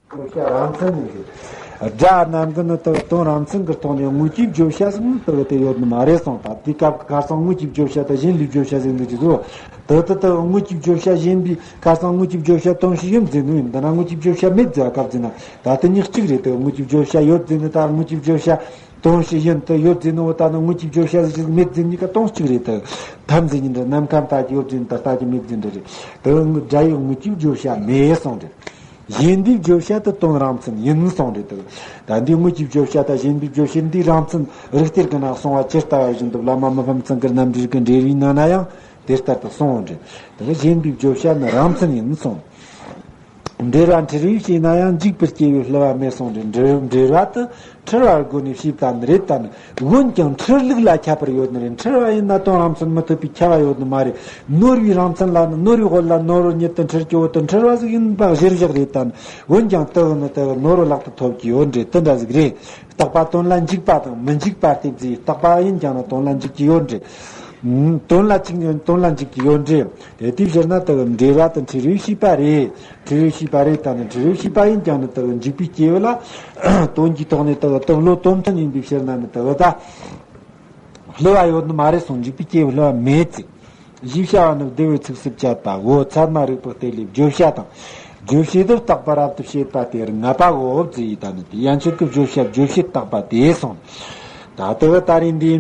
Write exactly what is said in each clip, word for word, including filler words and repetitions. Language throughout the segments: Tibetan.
བརྗོད་བྱ་རང་མཚན་ཡིན་ཏེ། སྒྲ་རྣམས་ཀྱི་ནི་དག་དོན་རང་མཚན་གྱི་ཐོག་ནས་དངོས་ཀྱི་བརྗོད་བྱ་ཟིན་དག་དེ་ཡོད་ནི་མ་རེད་གསུངས། ད་དེ་སྐབས་ཀྱི་ཁ་སང་དངོས་ཀྱི་བརྗོད་བྱ་དང་གཞན་ལུས་བརྗོད་བྱ་ཟིན་ནི་ཅི་ཟོ། དག་དེ་དག་དངོས་ཀྱི་བརྗོད་བྱ་གཞན་པའི་ཁ་སང་དངོས་ཀྱི་བརྗོད་བྱ་དོན་ཞིག་ཡིན་ཟིན་ནི་ཡིན། འདི་ན་དངོས་ཀྱི་བརྗོད་བྱ་མེད་ཟེར་བ་སྐབས་ཟིན་ན་ད་དེ་གཉིས་གཅིག་རེད། དག་དངོས་ཀྱི་བརྗོད་བྱ་ཡོད་ཟིན་ནི་ད་དངོས་ཀྱི་བརྗོད་བྱ་དོན་ཞིག་ཡིན་དུ་ཡོད་ཟིན་ནོ། ད་ནི་དངོས་ཀྱི་བརྗོད་བྱ་ཟིག་མེད་ཟིན་ནི་ཀ་དོན་གཅིག་རེད། དག་ཐམས་ཅད་ཉིད་འདི་ནམ་མཁའ་ལྟ་ཀྱི་ཡོད་ཟིན་ད་ལྟ་ཀྱི་མེད་ཟིན་འདི་རེད། དག་སྒྲ་ཡི་དངོས་ཀྱི་བརྗོད་བྱ་མེད་གསུངས་རེད། གཞན་པའི་བརྗོད་བྱ་དེ་དོན་རང་མཚན་ཡིན་གསུངས་རེད་དོ། ད་འདི་དངོས་ཀྱི་བརྗོད་བྱ་དང་གཞན་པའི་བརྗོད་བྱ་འདིའི་རང་མཚན་རིགས་གཏེར་གྱི་ནང་གསུངས་པ་ཇི་ལྟ་བ་བཞིན་དུ་བླ་མ་མི་ཕམ་ཚང་གི་རྣམ་འགྲེལ་གྱི་འགྲེལ་བའི་ནང་ན་ཡང་དེ་ལྟར་དུ་གསུངས་འོང་རེད། དེ་གཞན་པའི་བརྗོད་བྱ་ནི་རང་མཚན་ཡིན་གསུངས། འགྲེལ་བ་འཁྲུལ་བས་བྱས་ན་ཡང་འཇུག་པའི་སྐྱེ་བོའི་བསླུ་བ་མེད་གསུངས་རེད། འགྲེལ་འགྲེལ་བ་དེ་འཁྲུལ་བའི་སྒོ་ནས་བྱས་པ་ནི་རེད། ད་ནི་འོན་ཀྱང་འཁྲུལ་ལུགས་ལ་ཁྱད་པར་ཡོད་ནི་རེད། འཁྲུལ་བ་ཡིན་ན་དོན་རང་མཚན་མི་ཐུབ་པའི་ཁྱབ་པ་ཡོད་ནི་མ་རེད། ནོར་བའི་རང་མཚན་ལ་ནི་ནོར་བའི་དབུ་ལ་ནོར་བུ་ཉིད་དུ་འཁྲུལ་གྱི་བོ་དེ་འཁྲུལ་བ་ཟིག་ཡིན་པ་གཞིར་བཞག་རེད། ད་ནི་འོན་ཀྱང་དེ་ནི་དེ་ནོར་བུ་ལག་ཏུ་ཐོབ་ཀྱི་ཡོད་རེད། དེ་འདྲ་ཟིག་རེད། རྟག་པ་དོན་ལ་འཇུག་པ་དང་མི་འཇུག་པ་སྟེ་བརྩིས། རྟག་པ་ཡིན་ཀྱང་ནི་དོན་ལ་འཇུག་གི་ཡོད་རེད། དོན་ལ་འཇུག་དོན་ལ་འཇུག་གི་ཡོད་རེད། དེ་དེའི་ཕྱིར་ན་དེ་འགྲེལ་བ་དེ་འཁྲུལ་བས་བྱས་པ་རེད། འཁྲུལ་བས་བྱས་པ་རེད། ད་ནི་འཁྲུལ་བས་བྱས་པ་ཡིན་ཀྱང་ནི་དེ་འཇུག་པའི་སྐྱེ་བོ་ལ་དོན་གྱི་ཐོག་ནས་དེ་དེ་བློ་དོན་མཐུན་ཡིན་པའི་ཕྱིར་ན་ནི་དེ་ད་བསླུ་བ་ཡོད་ནི་མ་རེད་གསུངས། འཇུག་པའི་སྐྱེ་བོ་བསླུ་བ་མེད་ཅེས། ཞེས་བྱ་བ་ནི་བསྡུ་བའི་ཚིགས་སུ་བཅད་པའོ། ཚད་མ་རིག་པའི་གཏེར་ལས་བརྗོད་བྱ་དང་། རྗོད་བྱེད་དུ་རྟག་པ་རབ་ཏུ་བྱེད་པ་སྟེ་ལྔ་པའོ་བརྩི་ཡི། ད་ནི་དེ་ཡན་ཆད་ཀྱི་བརྗོད་བྱ་རྗོད་བྱེད་རྟག་པ་དེ་གསུངས། ད་ལྟ་བུ་ད་རེས་འདི་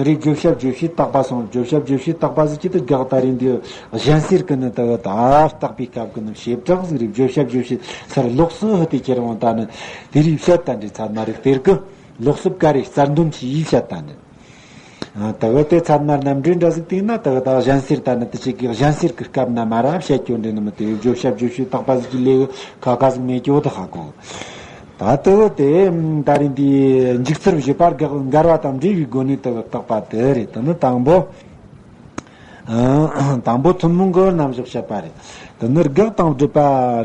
རིགས་བརྗོད་བྱ་རྗོད་བྱེད་རྟག་པ་གསུངས། བརྗོད་བྱ་རྗོད་བྱེད་རྟག་པ་ཟེར་གྱི་དེ་དགག་ད་རེས་འདི་གཞན་སེལ་གི་ནི་ལྟ་བུ་ད་རྟག་པའི་སྐབས་ཀྱི་ནི་བྱེ་བྲག་ཟིག་རེད། བརྗོད་བྱ་རྗོད་བྱེད་ཚར་ལོགས་སུ་ཧི་དེ་ཁྱེར་འོང་། ད་ནི་དེ་རིགས་བཤད་ད་འདི་ཚད་མ་རིག་གཏེར་གི་ལོགས་སུ་བཀར་རེ་གསར་འདོན་གྱིས་བཤད་ད་འདི། ཨ། དེ་གི་དེ་ཚད་མ་རྣམ་འགྲེལ་འདྲ་ཟིག་བལྟས་ན་དེ་གི་ད་གཞན་སེལ་ད་ནི་དེ་ཅིག་གི་གཞན་སེལ་གི་སྐབས་ན་མ་ར་བཤད་རྒྱུ་འདྲ་ནི་མི་དེ་བརྗོད་བྱ་རྗོད་བྱེད་རྟག་པ་ཟིག་གི་ལས་ཁ་ཁ་ཟིག་མེད་རྒྱུ་དེ་ཧ་གོ། ད་དེ་གི་དེ་ད་རིང་འདི་འཇུག་ཚུལ་བཞི་པར་འགལ་འགལ་བ་དང་འབྲེལ་བའི་སྒོ་ནས་དེ་གི་རྟག་པ་དེ་རེད། དེ་ནི་དང་པོ། ཨ། དང་པོ་ཐུན་མོང་གི་རྣམ་གཞག་བཤད་པ་རེད། དེ་ནི་དགག་དང་སྒྲུབ་པ།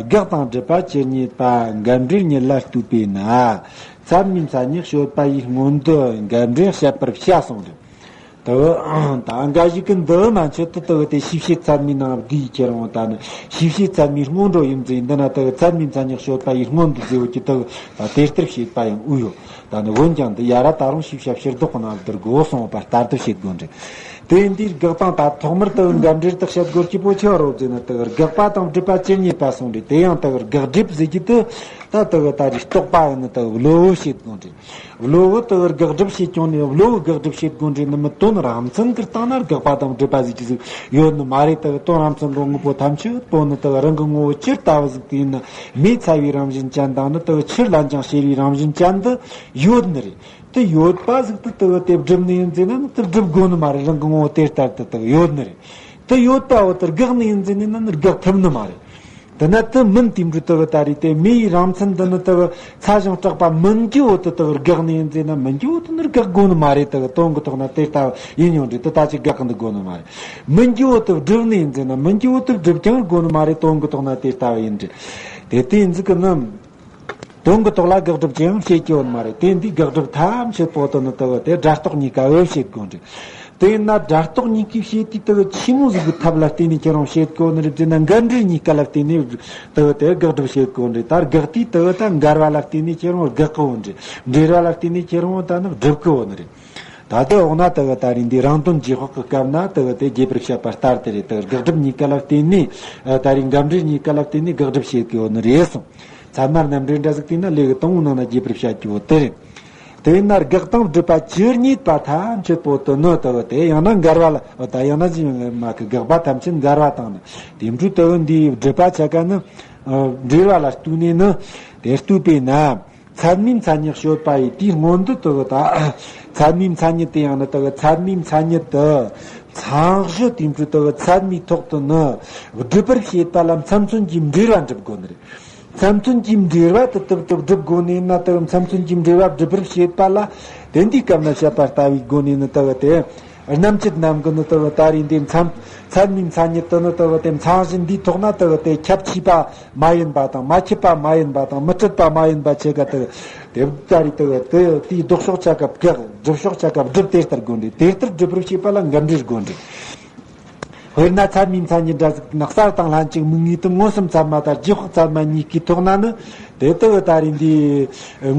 དགག་དང་སྒྲུབ་པ་ཇི་སྙེད་པ་འགལ་འབྲེལ་ཉིད་ལ་ལྟོས་པས་ན། ཚད་མའི་མཚན་ཉིད་དཔྱོད་པ་ཡི་སྔོན་དུ་འགལ་འབྲེལ་བཤད་པར་བྱ་གསུངས་རེད། དེ་ད་འགའ་ཞིག་གིས་འདི་མན་ཆད་དུ་དེ་དེ་ཤེས་བྱེད་ཚད་མའི་ནང་བསྡུས་ཁྱེར་འོང་། ད་ནི་ཤེས་བྱེད་ཚད་མའི་སྔོན་འགྲོ་ཡིན་ཟེར། འདི་ན་དེ་ཚད་མའི་མཚན་ཉིད་དཔྱོད་པ་ཡི་སྔོན་དུ་ཟེར་བ་གྱི་དེ་ད་དེ་ལྟར་བྱེད་པ་ཡང་དབུས་ཡོད། ད་ནི་འོན་ཀྱང་འདི་ཡ་ར་ད་རུང་ཤེས་བྱ་ཕྱིར་ལྡོག་གི་ནང་བསྡུར་དགོས་གསུངས་པ་ལྟར་དུ་བྱེད་དགོས་རེད། དེ་འདིའི་དགག་དང་ད་ཐོག་མར་དུ་འགལ་འབྲེལ་དུ་བཤད་དགོས་ཀྱི་པོ་ཆེ་བ་རོབ་ཟེར་ན་དུ་དགག་པ་དང་སྒྲུབ་པ་ཇི་སྙེད་པ་གསུངས་རེད། དེ་ཡང་དུ་དགག་སྒྲུབ་ཟེར་གྱི་དུ་ད་དུ་ད་རེས་རྟོག་པ་ཡང་ནི་དུ་བློ་བོ་བྱེད་དགོས་རེད། བློ་བོ་དུ་དགག་སྒྲུབ་བྱེད་ཀྱང་ནི་བློ་བོ་དགག་སྒྲུབ་བྱེད་དགོས་རེད། ནི་མི་དོན་རང་མཚན་གྱི་སྟེང་ན་དགག་པ་དང་སྒྲུབ་པ་ཟེར་གྱི་ཟིག་ཡོད་ནི་མ་རེད། དུ་དོན་རང་མཚན་གྱི་དངོས་པོ་ཐམས་ཅད་པོ་ནི་དུ་རང་གི་ངོ་བོ་ཇི་ལྟ་བུ་ཟིག་དེ་ཡིན་ན་མེ་ཚ་བའི་རང་བཞིན་ཅན་དང་ནི་དུ་ཆུ་ལ་འགྱིང་བྱེད་པའི་རང་བཞིན་ཅན་དུ་ཡོད་ནི་རེད། དེ་ཡོད་པ་ཟིག་ཏུ་དེ་བ་དེ་སྒྲུབ་ནི་ཡིན་ཟེར་ན་ནི་དེ་སྒྲུབ་དགོས་ནི་མ་རེད། རང་གི་ངོ་བོ་དེ་ལྟར་དུ་དེ་ཡོད་ནི་རེད། དེ་ཡོད་པ་བོ་དེ་དགག་ནི་ཡིན་ཟེར་ནི་ན་ནི་དགག་ཐུབ་ནི་མ་རེད། དེ་ན་དེ་མིན་དེ་འདྲ་དེ་བ་ད་རེད། དེ་མེ་ཡི་རང་མཚན་འདི་ནི་དེ་བ་ཚ་ཞིང་སྐྲག་པ་མིན་གྱི་བོ་དེ་དེ་དགག་ནི་ཡིན་ཟེར་ན་མིན་གྱི་བོ་དེ་ནི་དགག་དགོས་ནི་མ་རེད། དེ་དོན་གྱི་ཐོག་ན་དེ་ལྟ་བུ་ཡིན་ཡོང་རེད། དེ་ད་ཅི་དགག་གི་འདུག་དགོས་ནི་མ་རེད། མིན་གྱི་བོ་དེ་སྒྲུབ་ནི་ཡིན་ཟེར་ན་མིན་གྱི་བོ་དེ་སྒྲུབ་ཀྱང་དགོས་ནི་མ་རེད། དོན་གྱི་ཐོག་ན་དེ་ལྟ་བུ་ཡིན་རེད། དེ་དེ་ཡིན་ཟིག་གི་ནི། དོན་གྱི་ཐོག་ལ་དགག་སྒྲུབ་ཅི་ཡང་བྱེད་ཀྱི་ཡོད་མ་རེད། དེ་འདི་དགག་སྒྲུབ་ཐམས་ཅད་པོ་དེ་ནི་དེ་བ་དེ་སྒྲ་རྟོག་གཉིས་ཀ་བོ་བྱེད་དགོས་རེད། དེ་ཡིན་ན་སྒྲ་རྟོག་གཉིས་ཀའི་བྱེད་དུས་དེ་བ་ཆི་མོ་ཟིག་གི་ཐབས་ལ་བརྟེན་ནས་ཁྱེད་རང་བྱེད་དགོས་ནི་རེད་ཟེར་ན་འགལ་འབྲེལ་གཉིས་ཀ་ལ་བརྟེན་ནས་དེ་བ་དེ་དགག་སྒྲུབ་བྱེད་དགོས་རེད། ད་དགག་དུས་དེ་བ་ད་འགལ་བ་ལ་བརྟེན་ནས་ཁྱེད་རང་དགག་གི་ཡོད་རེད། འབྲེལ་བ་ལ་བརྟེན་ནས་ཁྱེད་རང་ད་ནི་སྒྲུབ་གི་ཡོད་ནི་རེད། ད་ལྟ་འོ་ན་དེ་བ་ད་རེས་འདི་རང་དོན་རྗེས་དཔག་གི་སྐབས་ན་དེ་བ་དེ་རྒྱས་པར་བཤད་པ་ལྟར་དེ་རེད། དེ་དགག་སྒྲུབ་གཉིས་ཀ་ལ་བརྟེན་ནས་ད་རེས་འགལ་འབྲེལ་གཉིས་ཀ་ལ་བརྟེན་ནས་དགག་སྒྲུབ་བྱེད་དགོས་ནི་རེད་གསུངས། ཚད་མ་རྣམ་འགྲེལ་འདྲ་ཟིག་བལྟས་ན་ལས་ཀྱི་དང་པོའི་ནང་ན་རྒྱས་པར་བཤད་རྒྱུ་བོ་དེ་རེད། དེ་ཡིན་ན་དགག་དང་སྒྲུབ་པ་ཇི་སྙེད་པ་ཐམས་ཅད་པོ་དེ་ནི་དེ་བ་དེ་ཡང་ན་འགལ་བ་ལ་ད་ཡང་ན་ཅི་མ་གི་དགག་པ་ཐམས་ཅད་འགལ་བ་དང་ནི་དེ་འཕྲོས་དེ་བ་འདིའི་སྒྲུབ་པ་ཆ་ག་ནི་འབྲེལ་བ་ལ་ལྟོས་ནས་ནི་དེ་ལྟོས་པས་ན། ཚད་མའི་མཚན་ཉིད་དཔྱོད་པ་ཡི་དེའི་སྔོན་དུ་དེ་བ་ད་ཚད་མའི་མཚན་ཉིད་དེ་ཡང་ནི་དེ་བ་ཚད་མའི་མཚན་ཉིད་དེ་མཚན་གཞི་དེ་འཕྲོས་དེ་བ་ཚད་མའི་ཐོག་ཏུ་ནི་སྒྲུབ་པར་བྱེད་པ་ལ་མཚན་མཚོན་གྱི་འབྲེལ་བ་འགྲུབ་དགོས་ནི་རེད། མཚན་མཚོན་གྱི་འབྲེལ་བ་དེ་དེ་བ་དེ་སྒྲུབ་དགོས་ནི་ན་དེ་བ་མཚན་མཚོན་གྱི་འབྲེལ་བ་སྒྲུབ་པར་བྱེད་པ་ལ་དེ་འདིའི་སྐབས་ན་བཤད་པ་ལྟ་བུའི་སྒོ་ནས་ནི་དེ་བ་དེ་རྣམ་བཅད་རྣམས་ཀྱི་ནི་དེ་བ་ད་རེས་འདི་མཚན་ཚད་མའི་མཚན་ཉིད་དེ་ནི་དེ་བ་དེ་མཚན་གཞི་འདིའི་ཐོག་ན་དེ་བ་དེ་ཁྱབ་ཆེས་པ་མ་ཡིན་པ་དང་མ་ཁྱབ་པ་མ་ཡིན་པ་དང་མི་འཕྲོད་པ་མ་ཡིན་པ་ཆེ་ག་དེ་བ་དེ་ད་རེས་དེ་བ་དེ་དེའི་ལྡོག་ཕྱོགས་ཆ་ག་བཀག་སྒྲུབ་ཕྱོགས་ཆ་ག་སྒྲུབ་དེ་ལྟར་དགོས་འདྲི། དེ་ལྟར་སྒྲུབ་པར་བྱེད་པ་ལ་འགལ་འབྲེལ་དགོས་འདྲི། དཔེར་ན་ཚད་མའི་མཚན་ཉིད་འདྲ་ཟིག་ན་གསལ་དང་ལྷན་ཅིག་དམིགས་ངེས་དུ་མངོན་སུམ་ཚད་མ་དང་རྗེས་དཔག་ཚད་མ་གཉིས་ཀའི་ཐོག་ན་ནི། དེ་ལྟ་བུ་ད་རེས་འདི་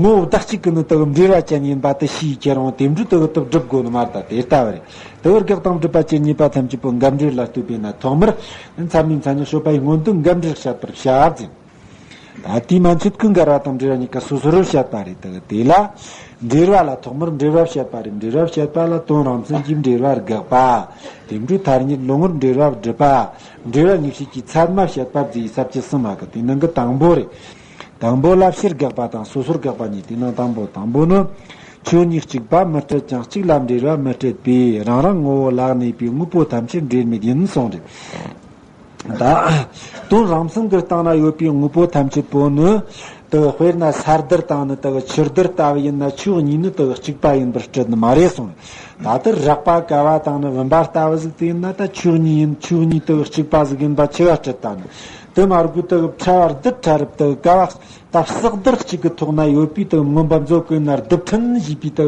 ངོ་བོ་བདག་གཅིག་གི་ནི་ལྟ་བུ་འབྲེལ་བ་ཅན་ཡིན་པ་དེ་ཤེས་ཁྱེར་འོང་དེ་འདྲ་ལྟ་བུ་དུ་སྒྲུབ་དགོས་ནི་མ་རེད། ད་དེ་ལྟ་བུ་རེད། ལྟ་བུ་དགག་དང་སྒྲུབ་པ་བཅས་ཉེས་པ་ཐམས་ཅད་པོ་འགལ་འབྲེལ་ལ་ལྟོས་པས་ན། ཐོག་མར་ཚད་མའི་མཚན་ཉིད་དཔྱོད་པ་ཡི་སྔོན་དུ་འགལ་འབྲེལ་བཤད་པར་བྱ་ཟེར། ད་དེའི་མན་ཆད་ཀྱི་འགལ་བ་དང་འབྲེལ་བ་གཉིས་ཀ་སོ་སོར་བཤད་པ་རེད། དེ་དེ་ལ་འབྲེལ་བ་ལ་ཐོག་མར་འབྲེལ་བ་བཤད་པ་རེད། འབྲེལ་བ་བཤད་པ་ལ་དོན་རང་མཚན་གྱི་འབྲེལ་བ་དགག་པ། དེ་འཕྲོས་ཐ་སྙད་ལུང་ངེར་འབྲེལ་བ་སྒྲུབ་པ། འབྲེལ་བ་ངེས་བྱེད་ཀྱི་ཚད་མ་བཤད་པ་བཅས་ས་བཅད་གསུམ་མ་གི་དེ་ནང་གི་དང་པོ་རེད། དང་པོ་ལ་སྤྱིར་དགག་པ་དང་སོ་སོར་དགག་པ་གཉིས། དེ་ནང་དང་པོ་དང་པོ་ནི། ཆོས་ཉིད་གཅིག་པ་མི་འཕྲད་ཀྱང་གཅིག་ལ་འབྲེལ་བ་མི་འཕྲད་པས་རང་རང་ངོ་བོ་ལ་གནས་པའི་དངོས་པོ་ཐམས་ཅད་འབྲེལ་མེད་ཡིན་གསུངས་རེད། ད་དོན་རང་མཚན་གྱི་སྟེང་ན་ཡོད་པའི་དངོས་པོ་ཐམས་ཅད་པོ་ནི། དེ་དཔེར་ན་ས་རྡུལ་དང་ནི་དེ་ཆུ་རྡུལ་ལྟ་བུ་ཡིན་ན་ཆོས་གཉིས་ནི་དེ་གཅིག་པ་ཡིན་པར་སྤྲད་ནི་མ་རེད་གསུངས། ད་ལྟར་རེག་པ་ཀ་བ་དང་ནི་བུམ་པ་ལྟ་བུ་ཟིག་དེ་ཡིན་ན། ད་ཆོས་གཉིས་ཡིན། ཆོས་གཉིས་དེ་གཅིག་པ་ཟིག་ཡིན་པ་ཆི་ག་སྤྲད་ད་ནི། དེ་མ་དགོས་དེ་ཕྲ་བ་རྡུལ་ཕྲ་རབ་དེ་ཀ་བ། ད་བསྲེག་རྡུལ་གཅིག་གི་ཐོག་ན་ཡོད་པའི་དེ་མངོན་པ་མཛོད་ཀྱི་ན་རྡུལ་ཕྲན་བཞི་པའི་དེ་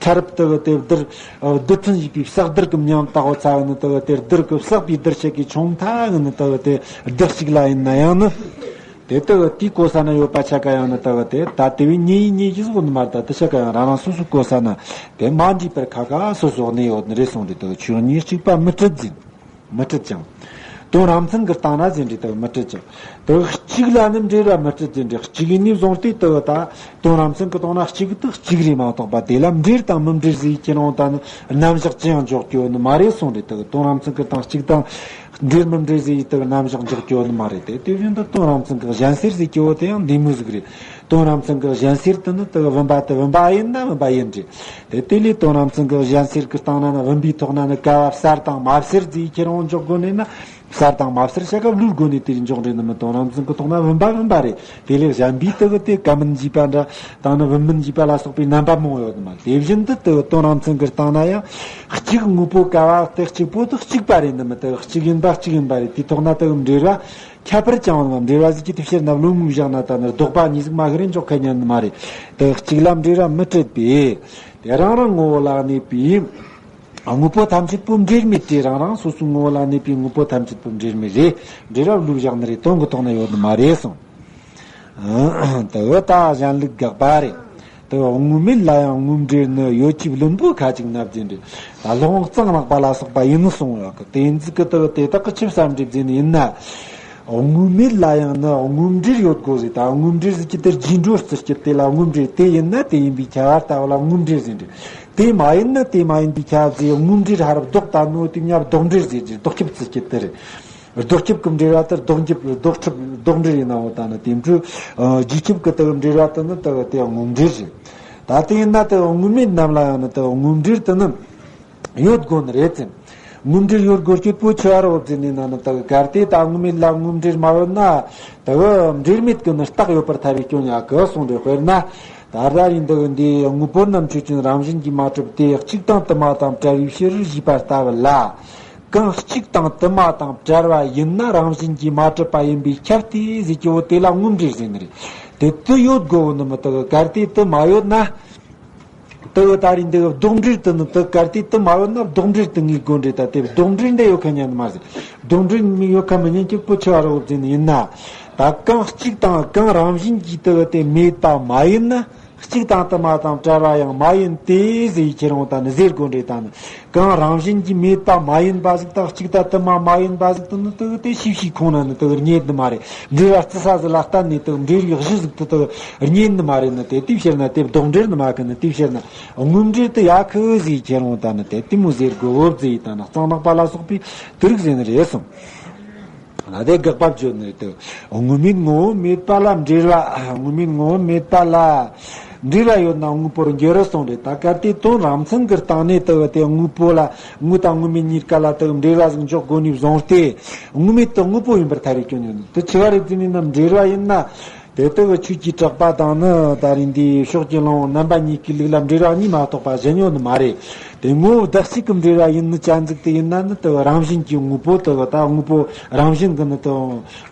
ཕྲ་རབ་དེ་དེ་རྡུལ་རྡུལ་ཕྲན་བཞི་པའི་བསྲེག་རྡུལ་གྱི་མིང་བཏགས་པ་ཚ་བ་ནི་དེ་དེ་རྡུལ་གྱི་བསྲེག་པའི་རྡུལ་ཕྲན་གྱི་ཆུང་མཐའ་གི་ནི་དེ་དེ་རྡུལ་གཅིག་ལ་ཡིན་ན་ཡང་ནི། དེ་དེ་དེའི་གོ་ས་ན་ཡོད་པ་ཆ་ག་ཡང་ནི་དེ་དེ་ད་དེ་བས་ཉེ་ཡི་ཉེ་ཞིག་བཟོ་ནི་མ་རེད། ད་དེ་ཆ་ག་ཡང་རང་རང་སོ་སོའི་གོ་ས་ན་དེ་མ་འདྲེས་པར་ཁ་ཁ་སོ་སོ་གནས་ཡོད་ནི་རེད་གསུངས་རེད། དེ་ཆོས་གཉིས་གཅིག་པ་མི་སྤྲད་ཟིན། མི་སྤྲད་ཅིང་། དོན་རང་མཚན་གྱི་སྟེང་ན་ཟིན་རེད། དེ་མི་སྤྲད་ཅིང་། དེ་གཅིག་ལ་ནི་འབྲེལ་བ་མི་སྤྲད་ཟིན་རེད། གཅིག་ཡིན་ནི་བཟུང་སྟེ་དེ་ད་དོན་རང་མཚན་གྱི་སྟེང་ན་གཅིག་དེ་གཅིག་རེད་མ་གཏོགས་པ། དེ་ལ་འབྲེལ་དང་མི་འབྲེལ་ཟེར་ཁྱེད་རང་ད་ནི་རྣམ་གཞག་ཅི་ཡང་འཇོག་རྒྱུ་ནི་མ་རེད་གསུངས་རེད། དེ་དོན་རང་མཚན་གྱི་སྟེང་གཅིག་དང་འབྲེལ་མི་འབྲེལ་ཟེར་དེ་རྣམ་གཞག་འཇོག་རྒྱུ་ནི་མ་རེད། དེ་དེ་བཞིན་དུ་དོན་རང་མཚན་གྱི་གཞན་སེལ་ཟེར་རྒྱུ་བོ་དེ་ཡང་འདི་མོ་ཟིག་རེད། དོན་རང་མཚན་གྱི་གཞན་སེལ་དེ་ནི་དེ་བུམ་པ་དེ་བུམ་པ་ཡིན་ན་བུམ་པ་ཡིན་རེད། དེ་དེ་ལས་དོན་རང་མཚན་གྱི་གཞན་སེལ་གྱི་སྟེང་ན་ནི་བུམ་པའི་ཐོག་ན་ནི་ཀ་བ་གསལ་དང་མ་གསལ་ཟེར་ཁྱེད་རང་འཇོག་དགོས་ནས་ན། གསལ་དང་མ་གསལ་བྱ་སྐབས་ལུས་སྒོ་ནས་དེ་འཇོག་རེད་ནི་མི། དོན་རང་མཚན་གྱི་ཐོག་ན་བུམ་པ་བུམ་པ་རེད། དེ་ལས་གཞན་པའི་དེ་གི་དེ་ཀ་མིན་འཇིགས་པ་འདྲ་དང་ནི་བུམ་མིན་འཇིགས་པ་ལ་སོགས་པའི་རྣམ་པ་མང་ཡོད་མ། དེ་བཞིན་དུ་དེ་དོན་རང་མཚན་གྱི་སྟེང་ན་ཡང་གཅིག་དངོས་པོ་ཀ་བ་དེ་གཅིག་པོ་དེ་གཅིག་པ་རེད་ནི་མི། དེ་གཅིག་ཡིན་པ་གཅིག་ཡིན་པ་རེད། དེའི་ཐོག་ན་དེ་གི་འབྲེལ་བ་ཁྱད་པར་ཅང་ཡོད་མ། འབྲེལ་བ་ཟིག་གི་དེ་ཕྱིར་ན་བློ་ངོ་བཞག་ན་ད་ནི་ལྡོག་པ་གཉིས་ཟིག་མ་གི་རེད་འཇོག་མཁན་ཉན་ནི་མ་རེད། དེ་གཅིག་ལ་འབྲེལ་བ་མི་སྤྲད་པས། དེ་རང་རང་ངོ་བོ་ལ་གནས་པའི་དངོས་པོ་ཐམས་ཅད་པོ་འབྲེལ་མེད་དེ། རང་རང་སོ་སོའི་ངོ་བོ་ལ་གནས་པའི་དངོས་པོ་ཐམས་ཅད་པོ་འབྲེལ་མེད་རེད། འབྲེལ་བ་བློས་བཞག་ནི་རེད། དོན་གྱི་ཐོག་ན་ཡོད་ནི་མ་རེད་གསུངས། དེ་བས་ད་གཞན་ལུགས་དགག་པ་རེད། དེ་བས་དངོས་མེད་ལ་ཡང་དངོས་འབྲེལ་ནི་ཡོད་ཅེས་བླུན་པོ་ཁ་ཅིག་ན་བརྫུན་རེད། ད་ལོང་གཙང་ནག་པ་ལ་སོགས་པ་ཡིན་ནི་གསུངས་ཡོད་གི། དེ་ཡིན་ཙི་གི་དེ་བས་དེ་དག་གི་ཆིབས་སམ་འདྲེ་བརྫུན་ཡིན་ན། དངོས་མེད་ལ་ཡང་ནི་དངོས་འབྲེལ་ཡོད་དགོས་ཟེར། ད་དངོས་འབྲེལ་ཟེར་གྱི་དེ་རྗེས་འགྲོ་རྩི་གྱི་དེ་ལ་དངོས་འབྲེལ། དེ་ཡིན་ན་དེ་ཡིན་པའི་ཁྱད་པར་ལྟ་བུ་ལ་དངོས་འབྲེལ་ཟེར་འདྲ། དེ་མ་ཡིན་ན་དེ་མ་ཡིན་པའི་ཁྱད་པར་ཟེར། དངོས་འབྲེལ་ཧ་རབ་ལྡོག་ད་ནོ་དེ་མྱ་ལྡོག་འབྲེལ་ཟེར་གྱི་ལྡོག་ཁྱབ་རྩི་གྱི་དེ་རེད། ལྡོག་ཁྱབ་ཀྱི་འབྲེལ་བ་དེ་ལྡོག་འཇིབ་ལྡོག་ཁྲིབ་ལྡོག་འབྲེལ་ཡིན་ནའོ། ད་ནི་དེ་འཕྲོས་རྗེས་ཁྱབ་ཀྱི་དེ་འབྲེལ་བ་དེ་ནི་དེ་དེ་དངོས་འབྲེལ་རེད། ད་དེ་ཡིན་ན་དེ་དངོས་མེད་རྣམས་ལ་ཡང་ནི་དེ་དངོས་འབྲེལ་དེ་ནི། ཡོད་དགོས་ནི་རེད་ཟེར། དངོས་འབྲེལ་ཡོད་དགོས་རྒྱུ་བོ་ཆེ་བ་རོ་ཟེར་ནས་ན་ནི་དག་གལ་ཏེ་ད་དངོས་མེད་ལ་དངོས་འབྲེལ་མ་ཡོད་ན། དག་འབྲེལ་མེད་ཀྱི་ནི་རྟགས་ཡོད་པར་ཐལ་བའི་སྐྱོན་ཡང་གི་གསུངས་རེད། དཔེར་ན། ད་ལྟ་ཡིན་དག་འདི་དངོས་པོ་རྣམ་ཆོས་ཅན་རང་བཞིན་གྱིས་མ་གྲུབ་སྟེ་གཅིག་དང་དུ་མ་དང་བྲལ་བའི་ཕྱིར་ཞེས་པ་ལྟ་བུ་ལ། གང་གཅིག་དང་དུ་མ་དང་བྲལ་བ་ཡིན་ན་རང་བཞིན་གྱིས་མ་གྲུབ་པ་ཡིན་པས་ཁྱབ་སྟེ་ཟེར་གྱི་བོ་དེ་ལ་དངོས་འབྲེལ་ཟེར་ནི་རེད། དེ་དུ་ཡོད་དགོས་བོ་ནི་མི་དག་གལ་ཏེ་དུ་མ་ཡོད་ན། དེ་བས་ད་རིང་འདི་ལྡོག་འབྲེལ་དུ་ནི་དེ་གལ་ཏེ་དུ་མ་ཡོད་ན་ལྡོག་འབྲེལ་དུ་ངེས་དགོས་འདྲེ། ད་དེ་ལྡོག་འབྲེལ་འདི་ཡོད་ཁ་ཉན་མ་ཟེར། ལྡོག་འབྲེལ་མི་ཡོད་ཁ་མི་ཉན་གྱི་བོ་ཆེ་བ་རོ་ཟེར་ནི་ཡིན་ན། ད་གང་གཅིག་དང་གང་རང་བཞིན་གྱིས་དེ་བས་དེ་མེད་པ་མ་ཡིན་ན། གཅིག་དང་དུ་མ་དང་བྲལ་བ་ཡང་མ་ཡིན་ཏེ་ཟེར་ཁྱེད་རང་ད་ནི་ཟེར་དགོས་འདྲེ། ད་ནི་གང་རང་བཞིན་གྱིས་མེད་པ་མ་ཡིན་པ་ཟིག་དང་གཅིག་དང་དུ་མ་མ་ཡིན་པ་ཟིག་དུ་ནི་དེ་བས་དེ་ཤེས་བྱའི་ཁོང་ན་ནི་དེ་བས་རྙེད་ནི་མ་རེད། འབྲེལ་བ་རྩི་ས་ཟིག་ལ་བརྟེན་ནས་དེ་འབྲེལ་བའི་གཞི་ཟིག་ཏུ་དེ་རྙེད་ནི་མ་རེད་ནི། དེ་དེའི་ཕྱིར་ན་དེ་ལྡོག་འབྲེལ་ནི་མ་གི་ནི། དེའི་ཕྱིར་ན་དངོས་འབྲེལ་དུ་ཡ་ཁུ་ཟིག་ཁྱེར་འོང་ད་ནི་དེ་དེ་མོ་ཟེར་དགོས་བོ་ཟིག་ད་ནི་གཙང་ནག་པ་ལ་སོགས་པའི་དེ་རིགས་ཟེར་ནི་རེད་གསུངས། ང་དེ་དགག་པ་བརྗོད་ནི་དེ་དངོས་མེད་ངོ་བོ་མེད་པ་ལ་འབྲེལ་བ། དངོས་མེད་ངོ་བོ་མེད་པ་ལ་འབྲེལ་བ་ཡོད་ན་དངོས་པོར་འགྱུར་རོ་གསུངས་རེད། ད་གལ་ཏེ་དོན་རང་མཚན་གྱི་སྟེང་ནས་དེ་བས་དེ་དངོས་པོ་ལ་དངོས་དང་དངོས་མེད་གཉིས་ཀ་ལ་དེ་འབྲེལ་བ་ཟིག་འཇོག་དགོས་ནས་བཟུང་སྟེ། དངོས་མེད་དུ་དངོས་པོ་ཡིན་པར་ཐལ་བའི་སྐྱོན་ཡོད་ནི་དེ་ཆེ་བ་རེད་ཟེར་ནས་ན། འབྲེལ་བ་ཡིན་ན། དེ་ལྟ་བུ་ཆོས་ཀྱི་གྲགས་པ་དང་ནི་ད་རིང་འདིའི་ཕྱོགས་ཀྱི་ལམ་རྣམ་པ་གཉིས་ཀྱི་ལུགས་ལ་འབྲེལ་བ་གཉིས་མ་གཏོགས་པ་གཞན་ཡོད་ནི་མ་རེད། དེ་ངོ་བོ་བདག་གཅིག་གི་འབྲེལ་བ་ཡིན་ནི་ཅན་ཟིག་དེ་ཡིན་ན་ནི་དེ་རང་བཞིན་གྱི་དངོས་པོ་དེ་ད་དངོས་པོ་རང་བཞིན་གྱི་ནི་དེ་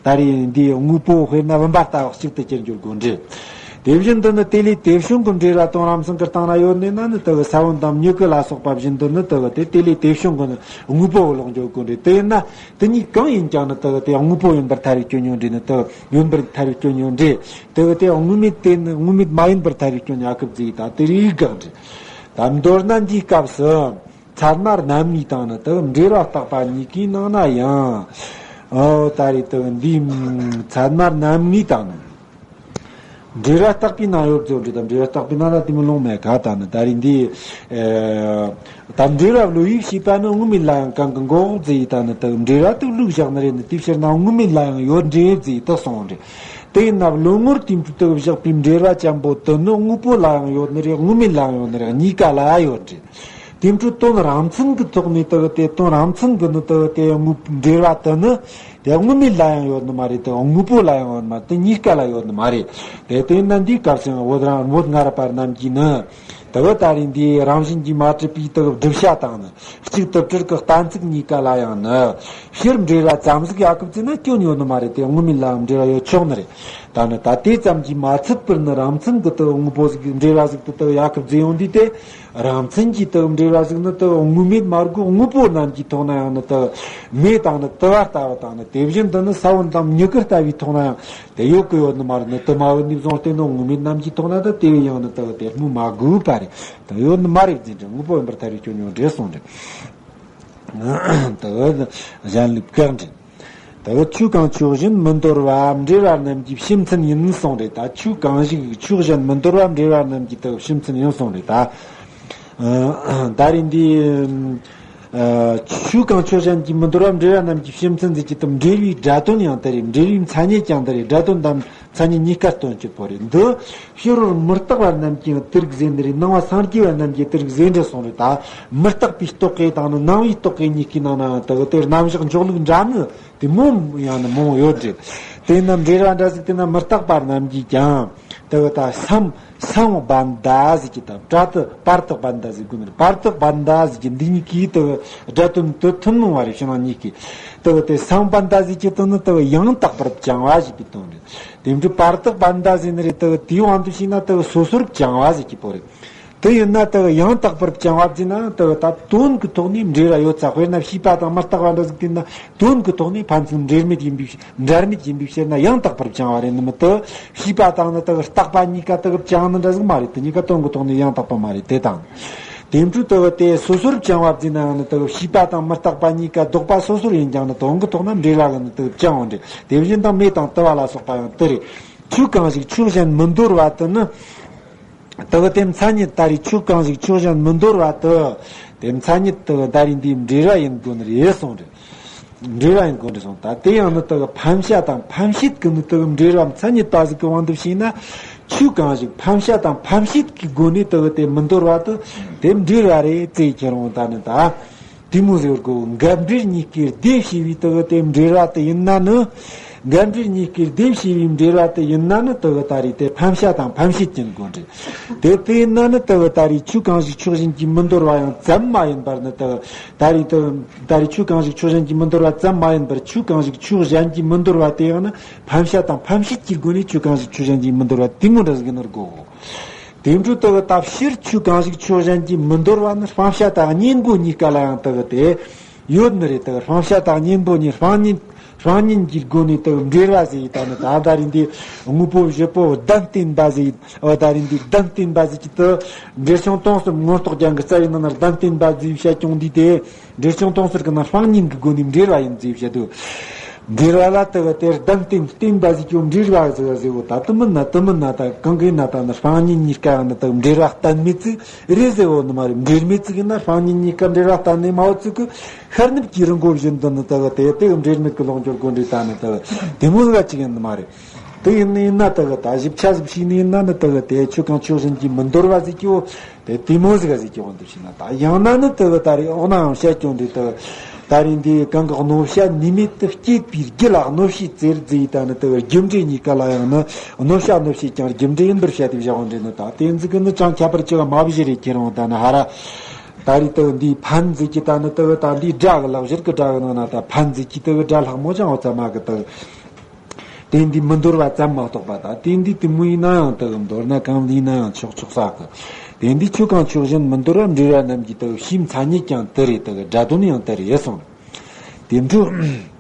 ད་རིང་འདིའི་དངོས་པོ་དཔེར་ན་བུམ་པ་ལྟ་བུ་གཅིག་ཏུ་གྱུར་འགྱུར་དགོས་འདྲེ། དེ་བཞིན་དུ་ནི་དེ་ལས་དེ་བྱུང་གི་འབྲེལ་བ་དོན་རང་མཚུངས་ཀྱི་སྟེང་ན་ཡོད་ནས་ན་ནི་དེ་གི་ས་བོན་དང་མྱུ་གུ་ལ་སོགས་པ་བཞིན་དུ་ནི་དེ་གི་དེ་དེ་ལས་དེ་བྱུང་གི་ནི་དངོས་པོ་ལོག་འགྱོ་དགོས་རེད། དེ་ཡིན་ན་དེ་གཉིས་གང་ཡིན་ཀྱང་ནི་དེ་གི་དེ་དངོས་པོ་ཡིན་པར་ཐལ་བའི་སྐྱོན་ཡོད་འདྲེ་ནི་དེ་གི་ཡིན་པར་ཐལ་བའི་སྐྱོན་ཡོད་འདྲེ། དེ་གི་དེ་དངོས་མེད་དེ་ནི་དངོས་མེད་མ་ཡིན་པར་ཐལ་བའི་སྐྱོན་ཡ་གི་བརྫིས་ད་དེ་རིགས་དགག་འདྲེ། ད་མདོར་ན་འདིའི་སྐབས་སུ། ཚད་མ་རྣམ་ངེས་དང་ནི་དེ་འབྲེལ་བ་བརྟག་པ་གཉིས་ཀའི་ནང་ན་ཡང་། ཨོ་ད་རེས་དེ་འདིའི་ཚད་མ་རྣམ་ངེས་དང་ནི། འབྲེལ་བ་བརྟག་པའི་ནང་ཡོད་ཚོད་འདྲེ་དང་འབྲེལ་བ་བརྟག་པའི་ནང་ན་དེ་མི་ལོང་མེད་ག་ད་ནི་ད་རེས་འདི། ཨེ། ད་འབྲེལ་བ་བློ་ཡིས་ཤེས་པ་ནི་དངོས་མེད་ལ་ཡང་གང་གི་འགོག་ཟེར་ཡི་ད་ནི་དེ་འབྲེལ་བ་དེ་བློས་བཞག་ནི་རེད་ནི་དེ་ཕྱིར་ན་དངོས་མེད་ལ་ཡང་ཡོད་འདྲེ་ཟེར་ཡི་དེ་སོང་འདྲེ། དེ་ཡིན་ན་བློ་ངོར་དེ་འཕྲོ་དེ་བཞག་པའི་འབྲེལ་བ་ཅན་པོ་དེ་ནི་དངོས་པོ་ལ་ཡང་ཡོད་ནི་རེད། དངོས་མེད་ལ་ཡང་ཡོད་ནི་རེད། གཉིས་ཀ་ལ་ཡོད་འདྲེ། དེ་འཕྲོ་དོན་རང་མཚན་གྱི་ཐོག་ནས་དེ་གི་དེ་དོན་རང་མཚན་གྱི་ནི་དེ་གི་དེ་དངོས་འབྲེལ་བ་དེ་ནི་དེ་དངོས་མེད་ལ་ཡང་ཡོད་ནི་མ་རེད། དེ་དངོས་པོ་ལ་ཡང་ཡོད་ནི་མ་རེད། དེ་གཉིས་ཀ་ལ་ཡོད་ནི་མ་རེད། དེ་དེ་ན་འདིའི་སྐབས་སུ་ཡང་བོད་རང་བོད་སྔ་རབས་པ་རྣམས་ཀྱིས་ནི་དེ་གི་ད་རེས་འདིའི་རང་བཞིན་གྱིས་མ་གྲུབ་པའི་དེ་གི་བསྒྲུབ་བྱ་དང་ནི་གཅིག་ཏུ་སྤྲུལ་གྱི་གཏན་ཚིགས་གཉིས་ཀ་ལ་ཡང་ནི་ཕྱིར་འབྲེལ་བ་ཙམ་ཟིག་ཡ་གི་བརྫིས་ན་སྐྱོན་ཡོད་ནི་མ་རེད། དེ་དངོས་མེད་ལ་ཡང་འབྲེལ་བ་ཡོད་ཆོག་ནི་རེད། ད་ནི་ད་དེ་ཙམ་གྱིས་མ་ཚད་པར་ནི་རང་མཚན་གྱི་དེ་གི་དངོས་པོ་ཟིག་འབྲེལ་བ་ཟིག་ཏུ་དེ་གི་ཡ་གི་བརྫིས་ཡོང་དུས་དེ། རང་མཚན་གྱིས་དེ་འབྲེལ་བ་ཟིག་ནི་དེ་དངོས་མེད་མ་དགོས། དངོས་པོ་རྣམས་ཀྱི་ཐོག་ན་ཡང་ནི་དེ་མེ་དང་ནི་དུ་བ་ལྟ་བུ་དང་ནི་དེ་བཞིན་དུ་ནི་ས་བོན་དང་མྱུ་གུ་ལྟ་བུའི་ཐོག་ན་ཡང་དེ་ཡོད་གི་ཡོད་ནི་མ་རེད། ནི་དུ་མ་བོ་ནི་བཟུང་སྟེ་ནི་དངོས་མེད་རྣམས་ཀྱི་ཐོག་ན་དེ་དེ་བས་ཡང་ནི་དེ་དེ་སྨོས་མ་དགོས་པ་རེད། དེ་ཡོད་ནི་མ་རེད་ཟེར་འདྲེ། དངོས་པོ་ཡིན་པར་ཐལ་བའི་སྐྱོན་ཡོད་འདྲེ་གསུངས་འདྲེ། དེ་གཞན་ལུགས་བཀག་འདྲེ། ད་གི་ཆོས་གང་ཆོས་གཞན་མི་འདོར་བ་འབྲེལ་བ་རྣམས་ཀྱི་སྤྱི་མཚན་ཡིན་གསུངས་རེད། ད་ཆོས་གང་ཞིག་ཆོས་གཞན་མི་འདོར་བ་འབྲེལ་བ་རྣམས་ཀྱི་ད་གི་སྤྱི་མཚན་ཡིན་གསུངས་རེད། ད་ད་རེས་འདི་ཆོས་གང་ཆོས་གཞན་གྱིས་མི་འདོར་བ་འབྲེལ་བ་རྣམས་ཀྱི་སྤྱི་མཚན་ཟེར་གྱི་དུ་འབྲེལ་བའི་སྒྲ་དོན་ཡང་དེ་རེད། འབྲེལ་བའི་མཚན་ཉིད་ཀྱང་དེ་རེད། སྒྲ་དོན་དང་མཚན་ཉིད་གཉིས་ཀ་སྟོན་གྱི་པོ་རེད། འདི་ཕྱི་རོལ་མི་རྟག་པ་རྣམས་ཀྱིས་དེ་རིགས་ཟེར་འདི་རེད། སྣང་བ་སངས་རྒྱས་པ་རྣམས་ཀྱིས་དེ་རིགས་ཟེར་འདྲ་གསུངས་རེད། ད་མི་རྟག་པའི་རྟོག་གེ་དང་ནི་སྣང་བའི་རྟོག་གེ་གཉིས་ཀའི་ནང་ན་དེ་གི་དེ་རྣམ་གཞག་འཇོག་ལུགས་འདྲ་ནི། དེ་མོ་ཡང་ནི་མང་ཡོད་རེད། དེས་ན་འབྲེལ་བ་འདྲ་ཟིག་དེ་ན་མི་རྟག་པ་རྣམས་ཀྱིས་ཀྱང་དེ་གི་ད་སམ་སམ་བྷ་ན་ཟིག་གི་ད་པྲ་ཏི་པར་ཏི་བྷ་ན་ཟིག་དགོས་ནི་རེད། པར་ཏི་བྷ་ན་ཟིག་གི་འདི་གཉིས་ཀྱིས་དེ་གི་སྒྲ་དོན་དུ་ཐུན་མོང་བ་རེད། ཕྱི་ནང་གཉིས་ཀྱིས་དེ་གི་དེ་སམ་བྷ་ན་ཟིག་གི་དོན་ནི་དེ་གི་ཡང་དག་པར་བྱང་བ་ཞེས་པའི་དོན་རེད། དེ་འདྲའི་པར་ཏི་བྷ་ན་ཟིག་ནི་རེད། དེ་གི་དེའི་དབང་དུ་བྱས་ན་དེ་གི་སོ་སོར་བྱང་བ་ཟིག་གི་པོ་རེད། དེ་ཡིན་ན་དེ་གི་ཡང་དག་པར་བྱང་བ་བརྫིས་ན་དེ་གི་ད་དོན་གྱི་ཐོག་ནས་འབྲེལ་བ་ཡོད་ཚ། དཔེར་ན་ཤེས་པ་དང་མི་རྟག་པ་འདྲ་ཟིག་དེ་ན་དོན་གྱི་ཐོག་ནས་ཕན་ཚུན་འབྲེལ་མེད་ཡིན་པའི་འབྲེལ་མེད་ཡིན་པའི་ཕྱིར་ན་ཡང་དག་པར་བྱང་བ་རེད་ནི་མི་དེ། ཤེས་པ་དང་ནི་དེ་གི་རྟག་པ་གཉིས་ཀ་དེ་གི་བྱང་ནི་འདྲ་ཟིག་མ་རེད། དེ་གཉིས་ཀ་དོན་གྱི་ཐོག་ནས་ཡང་དག་པ་མ་རེད། དེ་དང་དེ་འཕྲོས་དེ་གི་དེ་སོ་སོར་བྱང་བ་བརྫིས་ན་ཡང་ནི་དེ་གི་ཤེས་པ་དང་མི་རྟག་པ་གཉིས་ཀ་ལྡོག་པ་སོ་སོར་ཡིན་ཀྱང་ནི་དོན་གྱི་ཐོག་ན་འབྲེལ་བ་གི་ནི་དེ་གི་བྱང་བ་འདྲ། དེ་བཞིན་དུ་མེ་དང་དུ་བ་ལ་སོགས་པ་ཡང་དེ་རེད། ཆོས་གང་ཞིག་ཆོས་གཞན་མི་འདོར་བ་དེ་ནི། དེ་གི་དེ་མཚན་ཉིད་ད་རེས་ཆོས་གང་ཞིག་ཆོས་གཞན་མི་འདོར་བ་དེ། དེ་མཚན་ཉིད་དེ་གི་ད་རེས་འདིའི་འབྲེལ་བ་ཡིན་དགོས་ནི་རེད་གསུངས་རེད། འབྲེལ་བ་ཡིན་དགོས་རེད་གསུངས། ད་དེ་ཡང་ནི་དེ་གི་ཕན་བྱ་དང་ཕན་བྱེད་ཀྱི་ནི་དེ་གི་འབྲེལ་བ་མཚན་ཉིད་པ་ཟིག་གི་དབང་དུ་བྱས་ན། ཆོས་གང་ཞིག་ཕན་བྱ་དང་ཕན་བྱེད་ཀྱི་སྒོ་ནས་དེ་གི་དེ་མི་འདོར་བ་དེ་དེ་འབྲེལ་བ་རེད་ཅེས་ཁྱེར་འོང་ད་ནི་ད། དེ་མོ་ཟེར་གོ། འགལ་འབྲེལ་གཉིས་ཀའི་སྡེ་བྱས་པའི་དེ་གི་དེ་འབྲེལ་བ་དེ་ཡིན་ན་ནི། འགལ་འབྲེལ་གཉིས་ཀའི་སྡེ་བྱས་པའི་འབྲེལ་བ་དེ་ཡིན་ན་ནི་དེ་གི་ད་རེས་དེ་ཕན་བྱ་དང་ཕན་བྱེད་ཀྱི་སྒོ་འབྲེལ། དེ་དེ་ཡིན་ན་ནི་དེ་གི་ད་རེས་ཆོས་གང་ཞིག་ཆོས་གཞན་གྱིས་མི་འདོར་བ་ཡང་ཙམ་མ་ཡིན་པར་ནི་དེ་གི་ད་རེས་དེ་ད་རེས་ཆོས་གང་ཞིག་ཆོས་གཞན་གྱིས་མི་འདོར་བ་ཙམ་མ་ཡིན་པར་ཆོས་གང་ཞིག་ཆོས་གཞན་གྱིས་མི་འདོར་བ་དེ་ཡང་ནི་ཕན་བྱ་དང་ཕན་བྱེད་ཀྱི་སྒོ་ནས་ཆོས་གང་ཞིག་ཆོས་གཞན་གྱིས་མི་འདོར་བ་དེ་མོ་འདྲ་ཟིག་ཡིན་ནོ་གོ། དེ་འཕྲོས་དེ་གི་ད་ཕྱིར་ཆོས་གང་ཞིག་ཆོས་གཞན་གྱིས་མི་འདོར་བ་ནི་སྤང་བྱ་དང་གཉེན་པོ་གཉིས་ཀ་ལ་ཡང་དེ་གི་དེ་ཡོད་ནི་རེད། དེ་གི་སྤང་བྱ་དང་གཉེན་པོ་གཉིས་སྤང་གཉེན་སྤང་གཉེན་གྱི་སྒོ་ནས་དེ་གི་འབྲེལ་བ་ཟེར་ཡི་ད་ནི་ད་ད་རེས་འདི་དངོས་པོ་བཞི་པོ་བདེན་བརྟེན་པ་ཟེར་ཡི་ཨོ་ད་རེས་འདི་བདེན་བརྟེན་པ་ཟེར་གྱི་དེ་འགྲེལ་ཆུང་སྟོང་གསུམ་མངོན་རྟོགས་རྒྱན་གྱི་རྩ་བའི་ནང་ན་བདེན་བརྟེན་པ་ཟེར་བཤད་ཀྱང་འདི་དེ། འགྲེལ་ཆུང་སྟོང་གསུམ་གྱི་ནང་སྤང་གཉེན་གྱི་སྒོ་ནས་འབྲེལ་བ་ཡིན་ཟེར་བཤད་དུས། འབྲེལ་བ་ལ་དེ་གི་དེར་བདེན་བརྟེན་བརྟེན་པ་ཟིག་གྱོ་འབྲེལ་བ་ཟེར་བ་ཟེར་བོ་ད་དུ་མིན་ན་དུ་མིན་ན་ད་གང་གི་ན་ད་ནི་སྤང་གཉེན་གཉིས་ཀ་ཡང་ནི་ད་འབྲེལ་བ་གཏན་མེད་ཅིག་རེད་ཟེར་བོ་ནི་མ་རེད། འབྲེལ་མེད་ཅིག་ཡིན་ན་སྤང་གཉེན་གཉིས་ཀ་འབྲེལ་བ་གཏན་ནས་མ་བོ་ཅིག་གི་ཤར་ནུབ་ཀྱི་རི་མགོ་བཞིན་དུ་ནི་དེ་གི་དེ་དེ་གི་འབྲེལ་མེད་ཀྱི་ལོག་འགྱུར་དགོས་འདྲེ་ད་ནི་དེ་གི་དེ་མོ་ཟིག་ཅིག་ཡིན་ནི་མ་རེད། དེ་ཡིན་ནི་ཡིན་ན་དེ་གི་ད་ཞིབ་ཆ་ཟིག་ཤེས་ནི་ཡིན་ན་ནི་དེ་གི་དེ་ཆོས་གང་ཆོས་གཞན་གྱིས་མི་འདོར་བ་ཟིག་གྱོ། དེ་དེ་མོ་ཟིག་ག་ཟིག་གི་དབང་དུ་བྱས་ན་ད་ཡང་ན་ནི་དེ་གི་ད་རེས་འོ་ན་ཡང་བཤད་ཀྱང་འདི་དེ་གི་ད་རེས་འདི་གང་གི་གནོད་བྱ་ནུས་མེད་དུ་སྐྱེད་པའི་རྒྱུ་ལ་གནོད་བྱེད་ཟེར་ཟེར་ཡི་ད་ནི་དེ་གི་རྒྱུ་འབྲས་གཉིས་ཀ་ལ་ཡང་ནི་གནོད་བྱ་གནོད་བྱེད་ཀྱང་རྒྱུ་འབྲས་ཡིན་པར་བཤད་དེ་བཞག་འོང་འདྲེ་ནི་ད་དེ་ཟིག་གི་ནི་ཅང་ཁྱད་པར་ཅི་ག་མ་བཞི་རེ་ཁྱེར་འོང་ད་ནི་ཧ་ར་ད་རེས་དེ་གི་འདིའི་ཕན་ཟེར་གྱི་ད་ནི་དེ་གི་ད་འདིའི་སྒྲ་གི་ལག་བཞིར་གི་སྒྲ་གི་ནང་ན་ད་ཕན་ཟེར་གྱི་དེ་གི་སྒྲ་ལྷག་མོ་ཅང་འོ་ཚ་མ་གི་དེ་གི་དེ་འདི་མི་འདོར་བ་ཙམ་མ་གཏོགས་པ་དང་། དེ་འདི་དེ་མོ་ཡིན་ན་ཡང་དག་མདོར་ན་གང་ལ་ཡིན་ན་ཡང་ཆོག་ཆོག་ས་གི། དེ་འདི་ཆོས་གང་ཆོས་གཞན་མི་འདོར་བ་འབྲེལ་བ་རྣམས་ཀྱི་དག་ཕྱིའི་མཚན་ཉིད་ཀྱང་དེ་རེད། དག་སྒྲ་དོན་ཡང་དེ་རེད་གསུངས། དེ་འཕྲོས།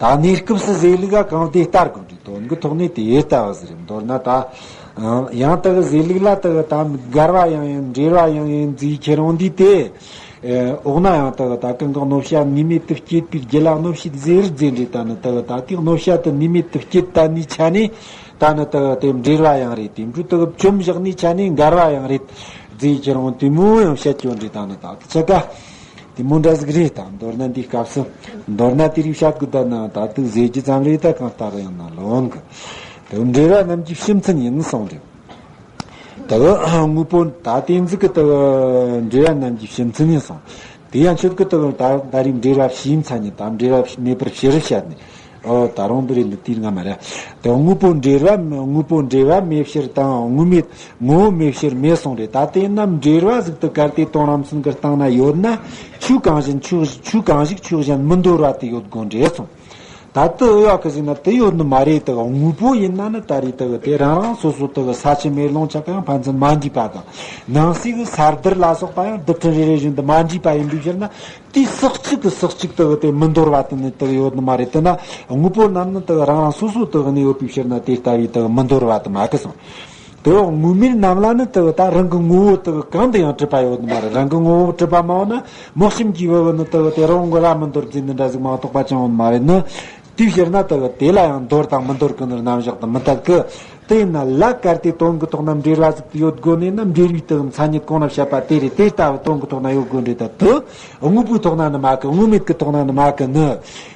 ད་གནས་སྐབས་སུ་ཟེར་ལུགས་ལ་གང་དེ་ལྟར་དགོས་འདྲི་དོན་གྱི་ཐོག་ནས་དེ་ལྟ་བ་ཟེར། མདོར་ན་ད་ཡང་དག་ཟེར་ལུགས་ལ་དག་ད་འགལ་བ་ཡང་ཡིན་འབྲེལ་བ་ཡང་ཡིན་ཟེར་ཁྱེར་ཡོང་དུས་དེ། འོག་ན་ཡང་དག་ད་གང་གི་གནོད་བྱ་ནུས་མེད་དུ་སྐྱེད་པའི་རྒྱུ་ལ་གནོད་བྱེད་ཟེར་ཟེར་འདྲི། ད་ནི་དག་ད་དེ་གནོད་བྱ་དེ་ནུས་མེད་དུ་སྐྱེད་ལྟ་ནི་ཆ་ནས། ད་ནི་དག་དེ་འབྲེལ་བ་ཡང་རེད། དེ་འཕྲོས་དག་བཅོམ་བཞག་ནི་ཆ་ནས་འགལ་བ་ཡང་རེད་ཟེར་ཁྱེར་ཡོང་དེ་མོ་ཡང་བཤད་ཀྱང་འདྲི། ད་ནི་དག་ཆ་ག་དེ་མོ་འདྲ་ཟིག་རེད། ད་མདོར་ན་འདིའི་སྐབས་སུ་མདོར་ན་དེ་རིགས་བཤད་དགོས། ད་ན་ད་དུ་ཟེར་རྒྱུ་ཙམ་རེད། ད་གང་ལྟར་ཡང་ན་ལོན་གི། དེ་འབྲེལ་བ་རྣམས་ཀྱི་ཕྱི་མཚན་ཡིན་གསུངས་རེད། དེ་དངོས་པོ་ད་དེ་ཟིག་གི་དེ་འབྲེལ་བ་རྣམས་ཀྱི་ཕྱི་མཚན་ཡིན་གསུངས། དེ་ཡང་ཆོས་ཀྱི་དེ་ད་ད་རིགས་འབྲེལ་བ་ཕྱིའི་མཚན་ཉིད་དང་འབྲེལ་བ་མེད་པར་ཕྱི་རུ་བཤད་ནས། ཨོ་ད་རུང་འདི་རེད། འདི་དེའི་སྔ་མ་རེད། དེ་དངོས་པོ་འབྲེལ་བ་དངོས་པོ་འབྲེལ་བ་མེད་ཕྱིར་དང་དངོས་མེད་ངོ་བོ་མེད་ཕྱིར་མེད་གསུངས་རེད། ད་དེ་རྣམས་འབྲེལ་བ་ཟིག་ཏུ་གལ་ཏེ་དོན་རང་མཚན་གྱི་སྟེང་ན་ཡོད་ན། ཆོས་གང་ཞིག་ཆོས་ཆོས་གང་ཞིག་ཆོས་གཞན་མི་འདོར་བ་དེ་ཡོད་དགོས་འདྲེ་གསུངས། ད་དུ་ཡོད་གི་ཟིག་ན་དེ་ཡོད་ནི་མ་རེད། དེ་དངོས་པོ་ཡིན་ན་ནི་ད་རེད། དེ་དེ་རང་རང་སོ་སོ་དེ་ས་ཆུ་མེ་རླུང་ཆ་ག་ཡང་ཕན་ཚུན་མ་འདྲེས་པ་དང་། ནང་གསེས་ཀྱི་ས་རྡུལ་ལ་སོགས་པ་ཡང་རྡུལ་ཕྲན་རེ་རེ་བཞིན་དུ་མ་འདྲེས་པ་ཡིན་པའི་ཕྱིར་ན། དེའི་སོགས་གཅིག་གི་སོགས་གཅིག་དག་དེ་མི་འདོར་བ་དེ་ནི་དག་ཡོད་ནི་མ་རེད། དེ་ན་དངོས་པོ་རྣམས་ནི་དག་རང་རང་སོ་སོ་དག་གནས་ཡོད་པའི་ཕྱིར་ན་དེ་ལྟ་བུའི་དག་མི་འདོར་བ་དུ་མ་གི་སོང་། དེ་འོག་དངོས་མེད་རྣམས་ལ་ནི་དག་ད་རང་གི་ངོ་བོ་དག་གང་དུ་ཡང་གྲུབ་པ་ཡོད་ནི་མ་རེད། རང་གི་ངོ་བོ་གྲུབ་པ་མ་འོང་ན་མོ་གཤམ་གྱི་བུ་བུ་ནི་དག་དེ་རང་གི་ར་མི་འདོར་ཟེར་ནི་འདྲ་ཟིག་མ་གཏོགས་པ་ཅང་ཡོད་ནི་མ་རེད་ནི། དེའི་ཕྱིར་ན་དག་དེ་ལ་ཡང་འདོར་དང་མི་འདོར་གི་ནི་རྣམ་གཞག་དུ་མི་ལྟ་གི། དེ་ཡིན་ན་ལ་གལ་ཏེ་དོན་གྱི་ཐོག་ན་འབྲེལ་བ་ཟིག་ཏུ་ཡོད་དགོས་ནས་ན། འབྲེལ་བའི་དག་མཚན་ཉིད་གོང་ན་བཤད་པ་དེ་རེད། དེ་ལྟ་བུ་དོན་གྱི་ཐོག་ན་ཡོད་དགོས་འདྲེ། ད་དུ་དངོས་པོའི་ཐོག་ན་ནི་མ་གི། དངོས་མེད་ཀྱི་ཐོག་ན་ནི་མ་གི་ནི།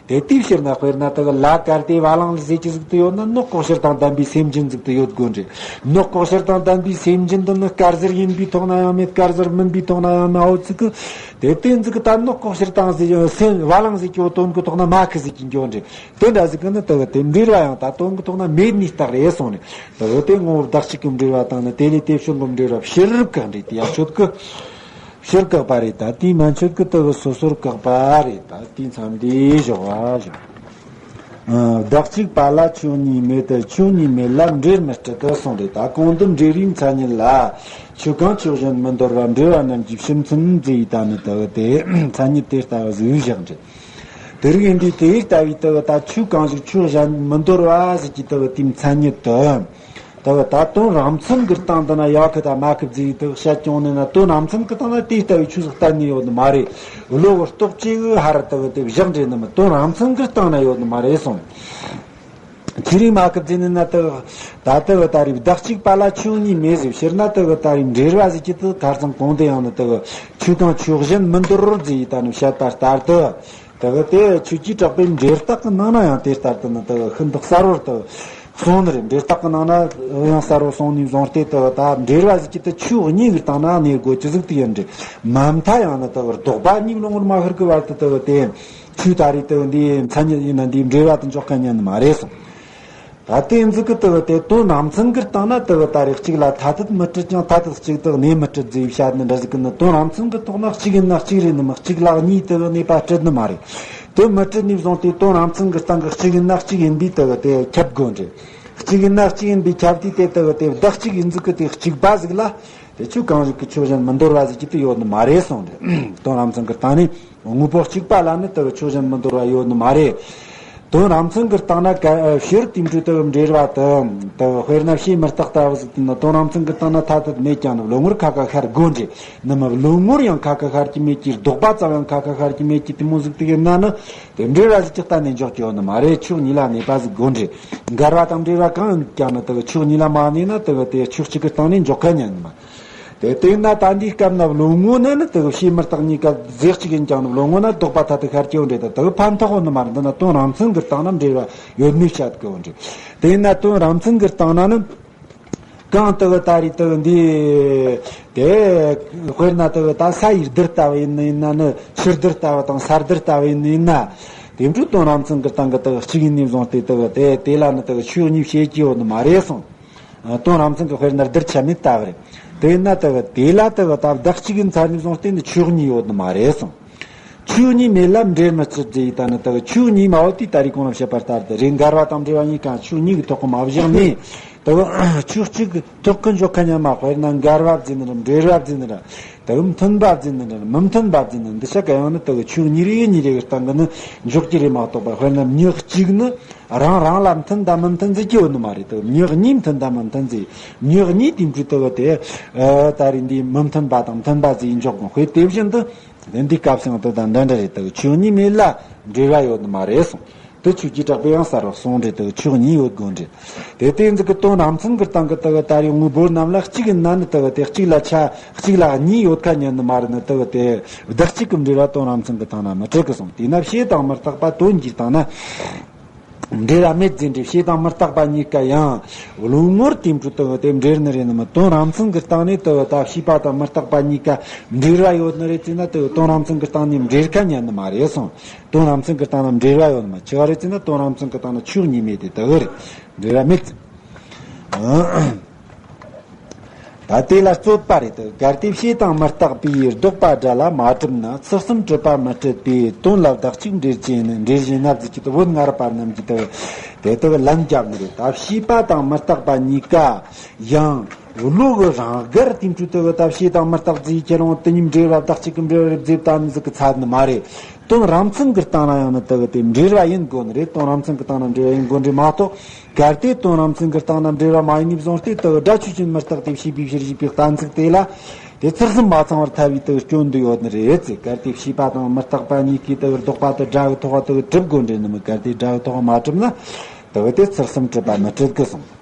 དེ་དེའི་ཕྱིར་ན་དཔེར་ན་དག་ལ་གལ་ཏེ་བ་ལང་ལ་ཟེར་གྱི་ཟིག་ཏུ་ཡོད་ན་ནོག་ལྐོག་ཤལ་དང་ལྡན་པའི་སེམས་ཅན་ཟིག་ཏུ་ཡོད་དགོས་འདྲེ། ནོག་ལྐོག་ཤལ་དང་ལྡན་པའི་སེམས་ཅན་དུ་ནི་དཀར་ཟེར་ཡིན་པའི་ཐོག་ན་ཡང་མེད། དཀར་ཟེར་མིན་པའི་ཐོག་ན་ཡང་མེད། འོ་ཚིག་གི་དེ་དེ་ཟིག་གི་ད་ནོག་ལྐོག་ཤལ་དང་ཟེར་སེམས་བ་ལང་ཟེར་གྱི་དོན་གྱི་ཐོག་ན་མ་གི་ཟིག་གི་འགྱོ་འདྲེ། དེ་འདྲ་ཟིག་གི་ནི་དེ་གི་དེ་འབྲེལ་བ་ཡང་ད་དོན་གི་ཐོག་ན་མེད་ནི་རྟགས་རེད་གསུངས་ནས། དེ་གི་དེ་ངོ་བོ་བདག་གཅིག་གི་འབྲེལ་བ་དང་ནི་དེ་ལས་དེ་བྱུང་གི་འབྲེལ་བ་ཕྱིར་བཀག་འདྲེ། དེ་ཡང་ཆོད་གི་ཕྱིར་བཀག་པ་རེད། ད་དེའི་མན་ཆོད་གི་དེ་གི་སོ་སོར་བཀག་པ་རེད། ད་དེའི་མཚམས་འདི་བཞག་པ་བཞག། བདག་གཅིག་པ་ལ་ཆོས་གཉིས་མེད་དེ། ཆོས་གཉིས་མེད་ལ་འབྲེལ་མི་སྲིད་དུ་གསུངས་རེད། ད་གོང་དུ་འབྲེལ་བའི་མཚན་ཉིད་ལ་ཆོས་གང་ཆོས་གཞན་མི་འདོར་བ་འབྲེལ་བ་རྣམས་ཀྱི་ཕྱི་མཚན་ཟེར་ཡི་ད་ནི་དེ་གི་དེ་མཚན་ཉིད་དེ་ལྟ་བུ་ཟིག་བཞག་འདྲེ། དེ་རིགས་ཡིན་དུས་དེའི་ལྟ་བུའི་དེ་གི་ད་ཆོས་གང་ཞིག་ཆོས་གཞན་མི་འདོར་བ་ཟེར་གྱི་དེ་གི་དེའི་མཚན་ཉིད་དུ། དེ་གི་ད་དོན་རང་མཚན་གྱི་སྟེང་དུ་ན་ཡག་གི་ད་མ་གི་ཟེར་དེ་གི་བཤད་ཀྱང་ནི་ན། དོན་རང་མཚན་གྱི་སྟེང་ན་དེའི་ལྟ་བུའི་ཆོས་ཟིག་གཏན་ནས་ཡོད་ནི་མ་རེད། བློ་བུར་རྟོག་བཅས་གི་ཧ་ར་དེ་གི་དེ་བཞག་འདྲེ་ནི་མི། དོན་རང་མཚན་གྱི་སྟེང་ན་ཡོད་ནི་མ་རེད་གསུངས། ཁྱེད་རིགས་མ་གི་ཟེར་ནི་ན་དེ་གི་ད་དེ་གི་ད་རེས་བདག་གཅིག་པ་ལ་ཆོས་གཉིས་མེད་ཟེར། ཕྱིར་ན་དེ་གི་ད་རེས་འབྲེལ་བ་ཟེར་གྱི་དེ་ཁ་སང་གོང་དུ་ཡང་ནི་དེ་གི་ཆོས་གང་ཆོས་གཞན་མི་འདོར་ཟེར་ཡི་ད་ནི་བཤད་པ་ལྟར་དུ། དེ་གི་དེ་ཆོས་ཀྱི་གྲགས་པའི་འབྲས་རྟགས་ཀྱི་ནང་ན་ཡང་དེ་ལྟར་དུ་ནི་དེ་གི་ཤིན་ཏུ་གསལ་བོར་དུ་གསུངས་ནི་རེད། འབྲས་རྟགས་ཀྱི་ནང་ན་ཡང་གསལ་བོར་གསུངས་ནས་བཟུང་སྟེ་དེ་གི་ད་འབྲེལ་བ་ཟེར་གྱི་དེ་ཆོས་གཉིས་ཀྱི་སྟེང་ན་གནས་དགོས་ཀྱི་ཟིག་དེ་ཡིན་འདྲེ། མ་མཐའ་ཡང་ནི་དེ་གི་ལྡོག་པ་གཉིས་བློ་ངོར་མ་ཤར་གི་བར་དུ་དེ་གི་དེ་ཆོས་ད་རེས་དེ་གི་འདིའི་མཚན་ཉིད་ཡིན་ན་འདིའི་འབྲེལ་བ་དེ་འཇོག་མཁན་ཡིན་ནི་མ་རེད་གསུངས། ད་དེ་ཟིག་གི་དེ་གི་དེ་དོན་རང་མཚན་གྱི་སྟེང་ན་དེ་གི་ད་རེས་གཅིག་ལ་ཐ་དད་མི་སྲིད་ཀྱང་ཐ་དད་གཅིག་དེ་གི་གནས་མི་སྲིད་ཟེར་བཤད་ནི་འདྲ་ཟིག་གི་ནི། དོན་རང་མཚན་གྱི་ཐོག་ན་གཅིག་ཡིན་ན་གཅིག་རེད་ནི་མི། གཅིག་ལ་གཉིས་དེ་གི་གནས་པ་སྲིད་ནི་མ་རེད། དེ་མི་སྲིད་ནས་བཟུང་སྟེ་དོན་རང་མཚན་གྱི་སྟེང་གི་གཅིག་ཡིན་ན་གཅིག་ཡིན་པས་དེ་གི་དེ་ཁྱབ་དགོས་འདྲེ། གཅིག་ཡིན་ན་གཅིག་ཡིན་པས་ཁྱབ་དུས་དེ་དེ་གི་དེ་བདག་གཅིག་ཡིན་ཟིག་གི་དེ་གཅིག་པ་ཟིག་ལ། དེ་ཆོས་གང་ཞིག་གི་ཆོས་གཞན་མི་འདོར་བ་ཟེར་གྱི་དེ་ཡོད་ནི་མ་རེད་གསུངས་རེད། དོན་རང་མཚན་གྱི་སྟེང་ནས་དངོས་པོ་གཅིག་པ་ལ་ནི་དེ་ཆོས་གཞན་མི་འདོར་བ་ཡོད་ནི་མ་རེད། དོན་རང་མཚན་གྱི་སྟེང་ན་ག་ཕྱིར་དེ་འཕྲོས་དེ་འབྲེལ་བ་དུ་དེ་དཔེར་ན་ཕྱིའི་མི་རྟག་ལྟ་བུ་ཟིག་དེ་ནི་དོན་རང་མཚན་གྱི་སྟེང་ན་ཐ་དད་མེད་ཀྱང་ནི་བློ་ངོར་ཁ་ཁ་ཤར་དགོས་འདྲེ། ནི་མི་བློ་ངོར་ཡང་ཁ་ཁ་ཤར་གྱི་མེད་ཀྱི། ལྡོག་པ་ཙམ་ཡང་ཁ་ཁ་ཤར་གྱི་མེད་ཀྱི་དེ་མོ་ཟིག་དེ་ཡིན་ན་ནི་དེ་འབྲེལ་བ་ཟིག་གི་སྟེང་ནས་འཇོག་རྒྱུ་ཡོད་ནི་མ་རེད། ཆོས་གཉིས་ལ་གནས་པ་ཟིག་དགོས་འདྲེ། འགལ་བ་དང་འབྲེལ་བ་གང་ཡིན་ཀྱང་ནི་དེ་ཆོས་གཉིས་ལ་མ་གནས་ན་དེ་དེ་ཆོས་གཅིག་གི་སྟེང་ནས་འཇོག་མཁན་ཡིན་ནི་མ། དེ་དེ་ན་ད་འདིའི་སྐབས་ན་བློ་ངོ་ནི་ནི་དེ་ཕྱིའི་མི་རྟག་གཉིས་ཀ་རྫས་གཅིག་ཡིན་ཀྱང་ནི་བློ་ངོ་ན་ལྡོག་པ་ཐ་དད་ཤར་གྱི་ཡོད་འདྲེ། ད་དེ་ཕན་ཐོགས་ཡོད་ནི་མ་རེད། འདི་ན་དོན་རང་མཚན་གྱི་སྟེང་ན་འབྲེལ་བ་ཡོད་མེད་བཤད་གི་ཡོད་འདྲེ། དེ་ན་དོན་རང་མཚན་གྱི་སྟེང་ན་ནི་གང་དེ་ད་རེས་དེ་འདི་དེ་དཔེར་ན་དེ་ད་ས་ཡི་རྡུལ་ལྟ་བུ་ཡིན་ན་ནི་ཆུ་རྡུལ་ལྟ་བུ་དང་ས་རྡུལ་ལྟ་བུ་ཡིན་ན། དེ་འཕྲོས་དོན་རང་མཚན་གྱི་སྟེང་གི་དེ་གཅིག་ཡིན་ནས་བཟུང་སྟེ་དེ་དེ་དེ་ལ་ནི་དེ་ཆོས་གཉིས་བྱེད་ཀྱི་ཡོད་ནི་མ་རེད་གསུངས། དོན་རང་མཚན་གྱི་དཔེར་ན་རྡུལ་ཆ་མེད་ལྟ་བུ་རེད། དེ་ཡིན་ན་དེ་གི་དེ་ལ་དེ་གི་ད་བདག་གཅིག་ཡིན་ཚར་ནས་བཟུང་སྟེ་ནི་ཆོས་གཉིས་ཡོད་ནི་མ་རེད་གསུངས། ཆོས་གཉིས་མེད་ལ་འབྲེལ་མི་སྲིད་ཟེར་ཡི་ད་ནི་ད་གི་ཆོས་གཉིས་མ་བོ་དེ་ད་རེས་གོང་ལ་བཤད་པ་ལྟར་དུ་རེད། འགལ་བ་དང་འབྲེལ་བ་གཉིས་ཀ་ཆོས་གཉིས་ཀྱི་ཐོག་གི་མ་བཞག་ནས་ད་གི་ཆོས་གཅིག་གི་ཐོག་གི་འཇོག་ཁ་ཉན་མ། དཔེར་ན་འགལ་བ་བརྫིས་ནི་རེད། འབྲེལ་བ་བརྫིས་ནི་རེད། ད་གི་མཐུན་པ་བརྫིས་ནི་རེད། མི་མཐུན་པ་བརྫིས་ནི་འདི་ཆ་ག་ཡང་ནི་ད་གི་ཆོས་གཉིས་རེ་གཉིས་རེ་གི་སྟེང་གི་ནི་འཇོག་གི་རེད་མ་གཏོགས་པ། དཔེར་ན་མྱི་གཅིག་ནི་རང་རང་ལ་མཐུན་དང་མི་མཐུན་ཟེར་གྱི་ཡོད་ནི་མ་རེད། ད་གི་མྱི་གཉིས་མཐུན་དང་མི་མཐུན་ཟེར། མྱི་གཉིས་དེ་འདྲ་ད་གི་དེ་ཨ་ད་རེས་འདི་མི་མཐུན་པ་དང་མཐུན་པ་ཟེར་འཇོག་དགོས། དཔེ་དེ་བཞིན་དུ། དེ་འདི་སྐབས་སང་དུ་དང་འདྲ་འདྲ་རེད། ད་གི་ཆོས་གཉིས་མེད་ལ་འབྲེལ་བ་ཡོད་ནི་མ་རེད་གསུངས། དེ་ཆོས་ཀྱི་གྲགས་པས་ཡང་གསལ་བར་གསུངས་རེད། ད་གི་ཆོས་གཉིས་ཡོད་དགོས་རེད། དེ་དེ་འཛི་གི་དོན་རང་མཚན་གི་སྟེང་གི་ད་གི་ད་རེས་ངོ་བོ་རྣམས་ལ་གཅིག་ཡིན་ན་ནི་ད་གི་དེ་གཅིག་ལ་ཆ་གཅིག་ལ་གཉིས་ཡོད་ཁ་ཉན་ནི་མ་རེད། ནི་ད་གི་དེ་བདག་གཅིག་གི་འབྲེལ་བ་དོན་རང་མཚན་གི་སྟེང་ན་མི་འགྲིག་གི་གསུངས། དེས་ན་བྱས་དང་མི་རྟག་པ་དོན་གྱི་སྟེང་ན། འབྲེལ་བ་མེད་ཟེར་འདྲ། བྱས་དང་མི་རྟག་པ་གཉིས་ཀ་ཡང་བློ་ངོར་དེ་འཕྲོ་དུ་དེ་འབྲེལ་ནི་རེད་ནི་མ། དོན་རང་མཚན་གྱི་སྟེང་ནས་དུ་ད་བྱས་པ་དང་མི་རྟག་པ་གཉིས་ཀ་འབྲེལ་བ་ཡོད་ནི་རེད་ཟེར་ན། དུ་དོན་རང་མཚན་གྱི་སྟེང་ནས་འབྲེལ་ཁ་ཉན་ནི་མ་རེད་གསུངས། དོན་རང་མཚན་གྱི་སྟེང་ན་འབྲེལ་བ་ཡོད་ནི་མ། ཆི་ག་རེད་ཟེར་ན་དོན་རང་མཚན་གྱི་སྟེང་ན་ཆོས་གཉིས་མེད་དེ་དུ་རེད། འབྲེལ་བ་མེད། ད་དེ་ལ་རྩོད་པ་རེད་དོ། གལ་ཏེ་བྱས་དང་མི་རྟག་པའི་ལྡོག་པ་སྒྲ་ལ་མ་གྲུབ་ན། ཚུལ་གསུམ་གྲུབ་པ་མི་འཐད་པས། དོན་ལ་བདག་གཅིག་འབྲེལ་གྱི་ཡིན། འབྲེལ་བཞིན་ན་ཟེར་གྱི་དུ་བོད་སྔ་རབས་པ་རྣམས་ཀྱིས་དུ་དེ་དུ་ལན་བརྒྱབ་ནི་རེད། ད་བྱས་པ་དང་མི་རྟག་པ་གཉིས་ཀ་ཡང་བློ་གི་རང་དགར་དེ་འཕྲོ་དུ་ད་བྱས་དང་མི་རྟག་ཟེར་ཁྱེད་རང་དེ་གཉིས་འབྲེལ་བ་བདག་གཅིག་གི་འབྲེལ་བ་རེད་ཟེར་ད་ནི་ཟིག་གི་ཚད་ནི་མ་རེད། དོན་རང་མཚན་གྱི་སྟེང་ན་ཡང་ནི་དུ་དེ་འབྲེལ་བ་ཡིན་དགོས་ནི་རེད། དོན་རང་མཚན་གྱི་སྟེང་ན་འབྲེལ་བ་ཡིན་དགོས་ནི་རེད་མ་གཏོགས། གལ་ཏེ་དོན་རང་མཚན་གྱི་སྟེང་ན་འབྲེལ་བ་མ་ཡིན་ནས་བཟུང་སྟེ་དུ་སྒྲ་ཆོས་ཅན་མི་རྟག་སྟེ་བྱས་པའི་ཕྱིར་ཞེས་པའི་གཏན་ཚིགས་དེ་ལ་དེ་ཚུལ་གསུམ་མ་ཚང་བར་ཐལ་བའི་དུ་སྐྱོན་འདི་ཡོད་ནི་རེད་ཟེར། གལ་ཏེ་བྱས་པ་དང་མི་རྟག་པ་གཉིས་ཀའི་དུ་ལྡོག་པ་དུ་སྒྲ་གི་ཐོག་དུ་གྲུབ་དགོས་འདྲེ་ནི་མི། གལ་ཏེ་སྒྲ་གི་ཐོག་མ་གྲུབ་ན་དུ་དེ་ཚུལ་གསུམ་གྲུབ་པ་མི་འགྲིག་གི་གསུངས།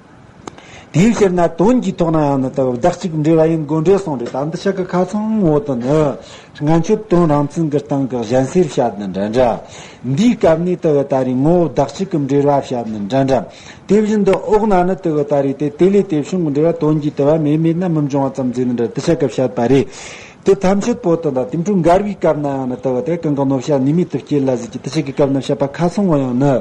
དེའི་ཕྱིར་ན་དོན་གྱི་ཐོག་ན་ཡང་ནི་དུ་བདག་གཅིག་འབྲེལ་བ་ཡིན་དགོས་འདྲེ་གསུངས་རེད། ད་འདི་ཆ་གི་ཁ་ཚང་ངོ་དུ་ནི། སྔ་ཆད་དོན་རང་མཚན་གྱི་སྟེང་གི་གཞན་སེལ་བཤད་ནི་འདྲ་འདྲ། འདིའི་སྐབས་ནས་དུ་བ་ད་རེས་ངོ་བོ་བདག་གཅིག་གི་འབྲེལ་བ་བཤད་ནི་འདྲ་འདྲ། དེ་བཞིན་དུ་འོག་ན་ནི་དུ་བ་ད་རེས་དེ་དེ་ལས་དེ་བྱུང་གི་འབྲེལ་བ་དོན་གྱི་དུ་བ་མེད་མེད་ན་མི་འབྱུང་བ་ཙམ་ཟེར་ནི་འདྲ་དུ་ཆ་གི་བཤད་པ་རེད། དེ་ཐམས་ཅད་པོ་དུ་ད་དེ་འཕྲོ་འགལ་བའི་སྐབས་ན་ཡང་ནི་དུ་བ་དེ་གང་གང་ནོ་བཤད་ནུས་མེད་དུ་སྐྱེལ་ལ་ཟེར་གྱི་དུ་ཆ་གི་སྐབས་ན་བཤད་པ་ཁ་ཚང་བ་ཡང་ནི།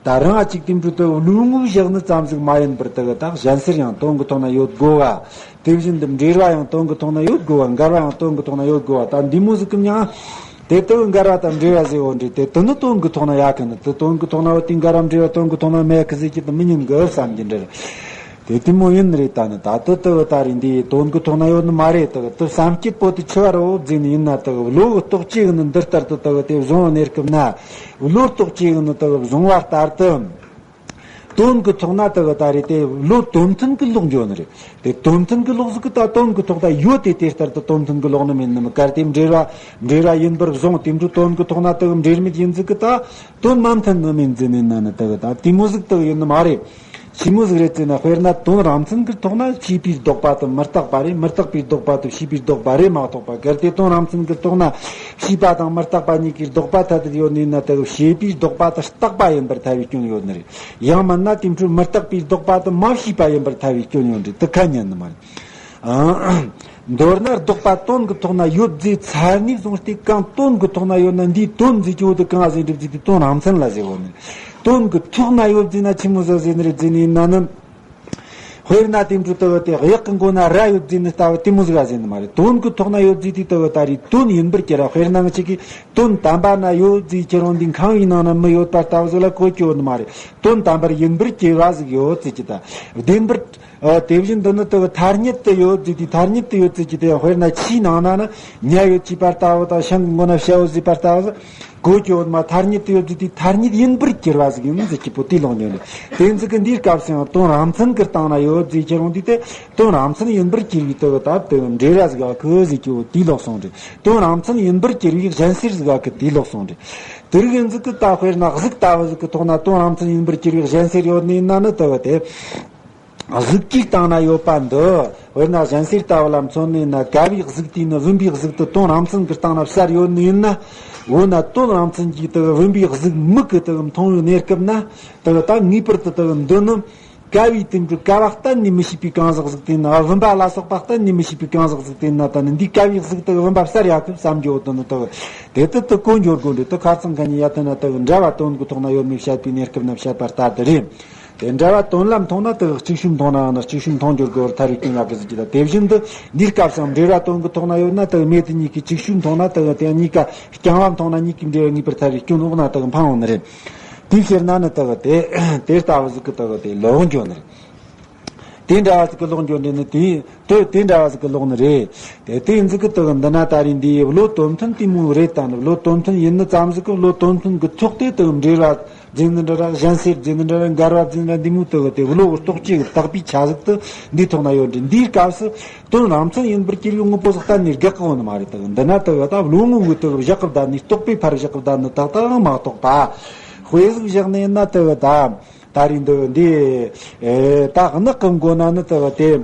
ད་རང་ཨ་ཅིག་དེ་འཕྲོ་དུ་བློ་ངོ་བཞག་ནི་ཙམ་ཟིག་མ་ཡིན་པར་དུ་བ་ད་གཞན་སེལ་ཡང་དོན་གྱི་ཐོག་ན་ཡོད་དགོས་བ། དེ་བཞིན་དུ་འབྲེལ་བ་ཡང་དོན་གྱི་ཐོག་ན་ཡོད་དགོས་བ། འགལ་བ་ཡང་དོན་གྱི་ཐོག་ན་ཡོད་དགོས་བ། ད་འདི་མོ་ཟིག་གི་མྱང་། དེ་ལྟ་བུ་འགལ་བ་དང་འབྲེལ་བ་ཟེར་བོ་འདྲེ་དེ་དུ་ནི་དོན་གྱི་ཐོག་ན་ཡག་གི་ནི་དུ་དོན་གྱི་ཐོག་ན་བ་དེ་འགལ་བ་འབྲེལ་བ་དོན་གྱི་ཐོག་ན་མེད་གི་ཟེར་གྱི་དུ་མི་ཉན་གི་བསམ་གྱི་འདྲེ། དེ་དེ་མོ་ཡིན་རེད། ད་ནི་ད་དུ་དུ་བ་ད་རེད་འདི་དོན་གྱི་ཐོག་ན་ཡོད་ནི་མ་རེད། དུ་དུ་བསམ་སྐྱིད་པོ་དུ་ཆུ་བ་རོ་བཟེ་ནི་ཡིན་ན་དུ་བློ་གི་རྟོག་ཅེས་གི་ནི་འདི་ལྟར་དུ་དུ་དེ་བཟུང་བ་གནས་སྐབས་ན་བློ་རྟོག་ཅེས་གི་ནི་དུ་བཟུང་བ་ལྟར་དུ། དོན་གྱི་ཐོག་ན་དུ་གི་ད་རེད་དེ་བློ་དོན་མཐུན་གྱི་ལོག་འགྱོ་ནི་རེད། དེ་དོན་མཐུན་གྱི་ལོག་ཟིག་གི་ད་དོན་གྱི་ཐོག་ད་ཡོད་དེ་དེ་ལྟར་དུ་དོན་མཐུན་གྱི་ལོག་ནི་མིན་ནི་མི། གལ་ཏེ་འབྲེལ་བ་འབྲེལ་བ་ཡིན་པར་བཟུང་དེ་འཕྲོ་དོན་གྱི་ཐོག་ན་དུ་གི་འབྲེལ་མེད་ཡིན་ཟིག་གི་ད་དོན་མ་མཐུན་ནི་མིན་ཟིན་ནི་ན་ནི་དུ་གི་ད་དེ་མོ་ཟིག་དུ་གི་ཡིན་ནི་མ་རེད། ཞི་མོ་ཟིག་རེད་ཟེར་ན་དཔེར་ན་དོན་རང་མཚན་གྱི་ཐོག་ན་བྱས་པའི་ལྡོག་པ་དུ་མི་རྟག་པ་རེད། མི་རྟག་པའི་ལྡོག་པ་དུ་བྱས་པའི་ལྡོག་པ་རེད་མ་གཏོགས་པ། གལ་ཏེ་དོན་རང་མཚན་གྱི་ཐོག་ན་བྱས་པ་དང་མི་རྟག་པ་གཉིས་ཀྱི་ལྡོག་པ་ཐ་དད་ཡོད་ནི་ན་དུ་གི་བྱས་པའི་ལྡོག་པ་དུ་རྟག་པ་ཡིན་པར་ཐལ་བའི་སྐྱོན་ཡོད་ནི་རེད། ཡང་མིན་ན་དེ་འཕྲོ་མི་རྟག་པའི་ལྡོག་པ་དུ་མ་བྱས་པ་ཡིན་པར་ཐལ་བའི་སྐྱོན་ཡོད་འདྲ་དུ་ཁ་ཉན་ནི་མ་རེད། མདོར་ན་ལྡོག་པ་དོན་གྱི་ཐོག་ན་ཡོད་རྫས་ཚར་ནས་བཟུང་སྟེ་གང་དོན་གྱི་ཐོག་ན་ཡོད་ན་འདིའི་དོན་ཟེར་གྱི་བོ་དུ་གང་ཟེར་འགྲུབ་ཟེར་དུས་དོན་རང་མཚན་ལ་ཟེར་བོ་ནི། དོན་གྱི་ཐོག་ན་ཡོད་རྫས་ན་ཆི་མོ་ཟེར་ཟེར་ནི་རེད་ཟེར་ནི་ཡིན་ན་ནི། དཔེར་ན་དེ་འཕྲོ་དུ་དེ་གཡག་གི་མགོ་ན་རྭ་ཡོད་རྫས་ནི་ལྟ་བུ་དེ་མོ་ཟིག་ག་ཟེར་ནི་མ་རེད། དོན་གྱི་ཐོག་ན་ཡོད་རྫས་དེ་ལྟ་བུ་ད་རེད་དོན་ཡིན་པར་གྱུར་ར། དཔེར་ན་ང་ཅིག་གིས་དོན་དམ་པ་ན་ཡོད་རྫས་ཁྱེད་རང་འདི་ཁང་བའི་ནང་ན་མི་ཡོད་པ་ལྟ་བུ་ཟིག་ལ་གོ་གི་ཡོད་ནི་མ་རེད། དོན་དམ་པར་ཡིན་པར་གྱུར་བ་ཟིག་ཡོད་ཟེར་གྱི་ད། བདེན་པར། ཨ། དེ་བཞིན་དུ་ནི་དུ་ཐ་སྙད་དུ་ཡོད་ཟེར་དུས་ཐ་སྙད་དུ་ཡོད་ཟེར་གྱི་དེ་དཔེར་ན་ཆུའི་ནང་ན་ནི་ཉ་ཡོད་ཅེས་པ་ལྟ་བུ་དང་ཤིང་གི་མགོ་ན་བྱ་བོ་ཟེར་པ་ལྟ་བུ་གོ་གྱི་ཡོད་མ། ཐ་སྙད་དུ་ཡོད་ཟེར་དུས་ཐ་སྙད་ཡིན་པར་གྱུར་བ་ཟིག་ཡིན་ཟེར་གྱི་པོ་དེ་ལོག་ཉོན་རེད། དེ་ཚིག་གི་འདིའི་སྐབས་སུ་ཡང་དོན་རང་མཚན་གྱི་སྟེང་ན་ཡོད་ཟེར་ཁྱེད་རང་འདི་དེ་དོན་རང་མཚན་ཡིན་པར་གྱུར་བའི་དུ་ད་དུ་འབྲེལ་བ་ཟིག་ག་གི་ཟེར་གྱི་པོ་དེ་ལོག་སོང་རེད། དོན་རང་མཚན་ཡིན་པར་གྱུར་བའི་གཞན་སེལ་ཟིག་ག་གི་དེ་ལོག་སོང་རེད། དེ་རིགས་ཡིན་ཟིག་གི་ད་དཔེར་ན་གཟུགས་ལྟ་བུ་ཟིག་གི་ཐོག་ན་དོན་རང་མཚན་ཡིན་པར་གྱུར་བའི་གཞན་སེལ་ཡོད་ནི་ཡིན་ན་ནི་དུ་བ་དེ། གཟུགས་ཀྱི་སྟེང་ན་ཡོད་པ་འདི། དཔེར་ན་གཞན་སེལ་ལྟ་བུ་ལ་མཚོན་ནས་ན་ག་བའི་གཟུགས་དེ་ནི་བུམ་པའི་གཟུགས་དུ་དོན་རང་མཚན་གྱི་སྟེང་ན་གསལ་ཡོད་ནི་ཡིན་ན། འོ་ན་དོན་རང་མཚན་གྱི་དུ་བུམ་པའི་གཟུགས་མིག་གིས་དུ་མཐོང་བའི་གནས་སྐབས་ན། དུ་ད་ངེས་པར་དུ་དུ་འདི་ནི་ག་བའི་དེ་འདྲ་ག་བ་གཏན་ནས་མི་ཤེས་པའི་གང་ཟག་གཟུགས་དེ་ནི་བུམ་པ་ལ་སོགས་པ་གཏན་ནས་མི་ཤེས་པའི་གང་ཟག་གཟུགས་དེ་ན་ད་ནི་འདི་ག་བའི་གཟུགས་དུ་བུམ་པ་གསལ་ཡག་གི་བསམ་རྒྱུ་བོ་དུ་ནི་དུ་དེ་དུ་དུ་གོ་འགྱུར་དགོས་འདྲ་དུ་ཁ་ཚང་ག་ཉི་ཡ་དུ་ན་དུ་འདྲ་བ་དོན་གྱི་ཐོག་ན་ཡོད་མེད་བཤད་པའི་གནས་སྐབས་ན་བཤད་པ་ལྟར་དུ་རེད། དེ་འབྲེལ་བ་དོན་ལ་མཐོང་ན་དེ་གཅིག་ཤོས་མཐོང་ནའང་ན་གཅིག་ཤོས་མཐོང་འགྱུར་དགོས་པར་ཐལ་བའི་སྐྱོན་ཡོད་གི་ཟེར་གྱི་ད། དེ་བཞིན་དུ་འདིའི་སྐབས་སུ་འབྲེལ་བ་དོན་གྱི་ཐོག་ན་ཡོད་ན་དེ་མེད་དེ་གཉིས་ཀའི་གཅིག་ཤོས་མཐོང་ན་དེ་དེ་གཉིས་ཀ་རྐྱང་བ་མཐོང་ན་གཉིས་ཀའི་འབྲེལ་བ་ངེས་པར་ཐལ་བའི་སྐྱོན་འོག་ན་དེ་འཕངས་འོང་ནི་རེད། དེའི་ཕྱིར་ན་ནི་དེ་དེ་དེ་ལྟ་བུ་ཟིག་གི་དེ་དེ་ལོག་འགྱོ་ནི་རེད། དེ་འདྲ་བ་ཟིག་གི་ལོག་འགྱོ་འདྲེ་ནི་དེ་དེ་དེ་འདྲ་བ་ཟིག་གི་ལོག་ནི་རེད། དེ་དེ་ཟིག་གི་དེ་འདི་ན་ད་རེས་འདིའི་བློ་དོན་མཐུན་དེ་མོ་རེད་དང་བློ་དོན་མཐུན་ཡིན་ནི་ཙམ་ཟིག་གི་བློ་དོན་མཐུན་གི་ཐོག་དེ་དེ་འབྲེལ་བ་བརྩིས་ནི་འདྲ་ར་གཞན་སེལ་བརྩིས་ནི་འདྲ་ར་འགལ་བ་བརྩིས་ནི་འདྲ་འདི་མོ་དེ་དེ་བློ་གི་རྟོག་བཅས་གི་དག་པའི་ཆ་ཟིག་དེ་འདིའི་ཐོག་ན་ཡོད་འདྲེ། འདིའི་སྐབས་སུ་དོན་རང་མཚན་ཡིན་པར་གྱུར་པའི་དངོས་པོ་ཟིག་གཏན་ནས་དགག་གི་ཡོད་ནི་མ་རེད། དེ་འདི་ན་དེ་ད་བློ་ངོ་བོའི་དེ་བཞག་གི་བསྡད་ནི་རྟོག་པས་ཕར་བཞག་གི་བསྡད་ནི་དག་དག་མ་གཏོགས་པ། དཔེ་ཟིག་བཞག་ནས་ན་དེ་ད། ད་རེས་འདི་འདི་ད་གནག་གི་མགོ་ན་ནི་དེ་དེ་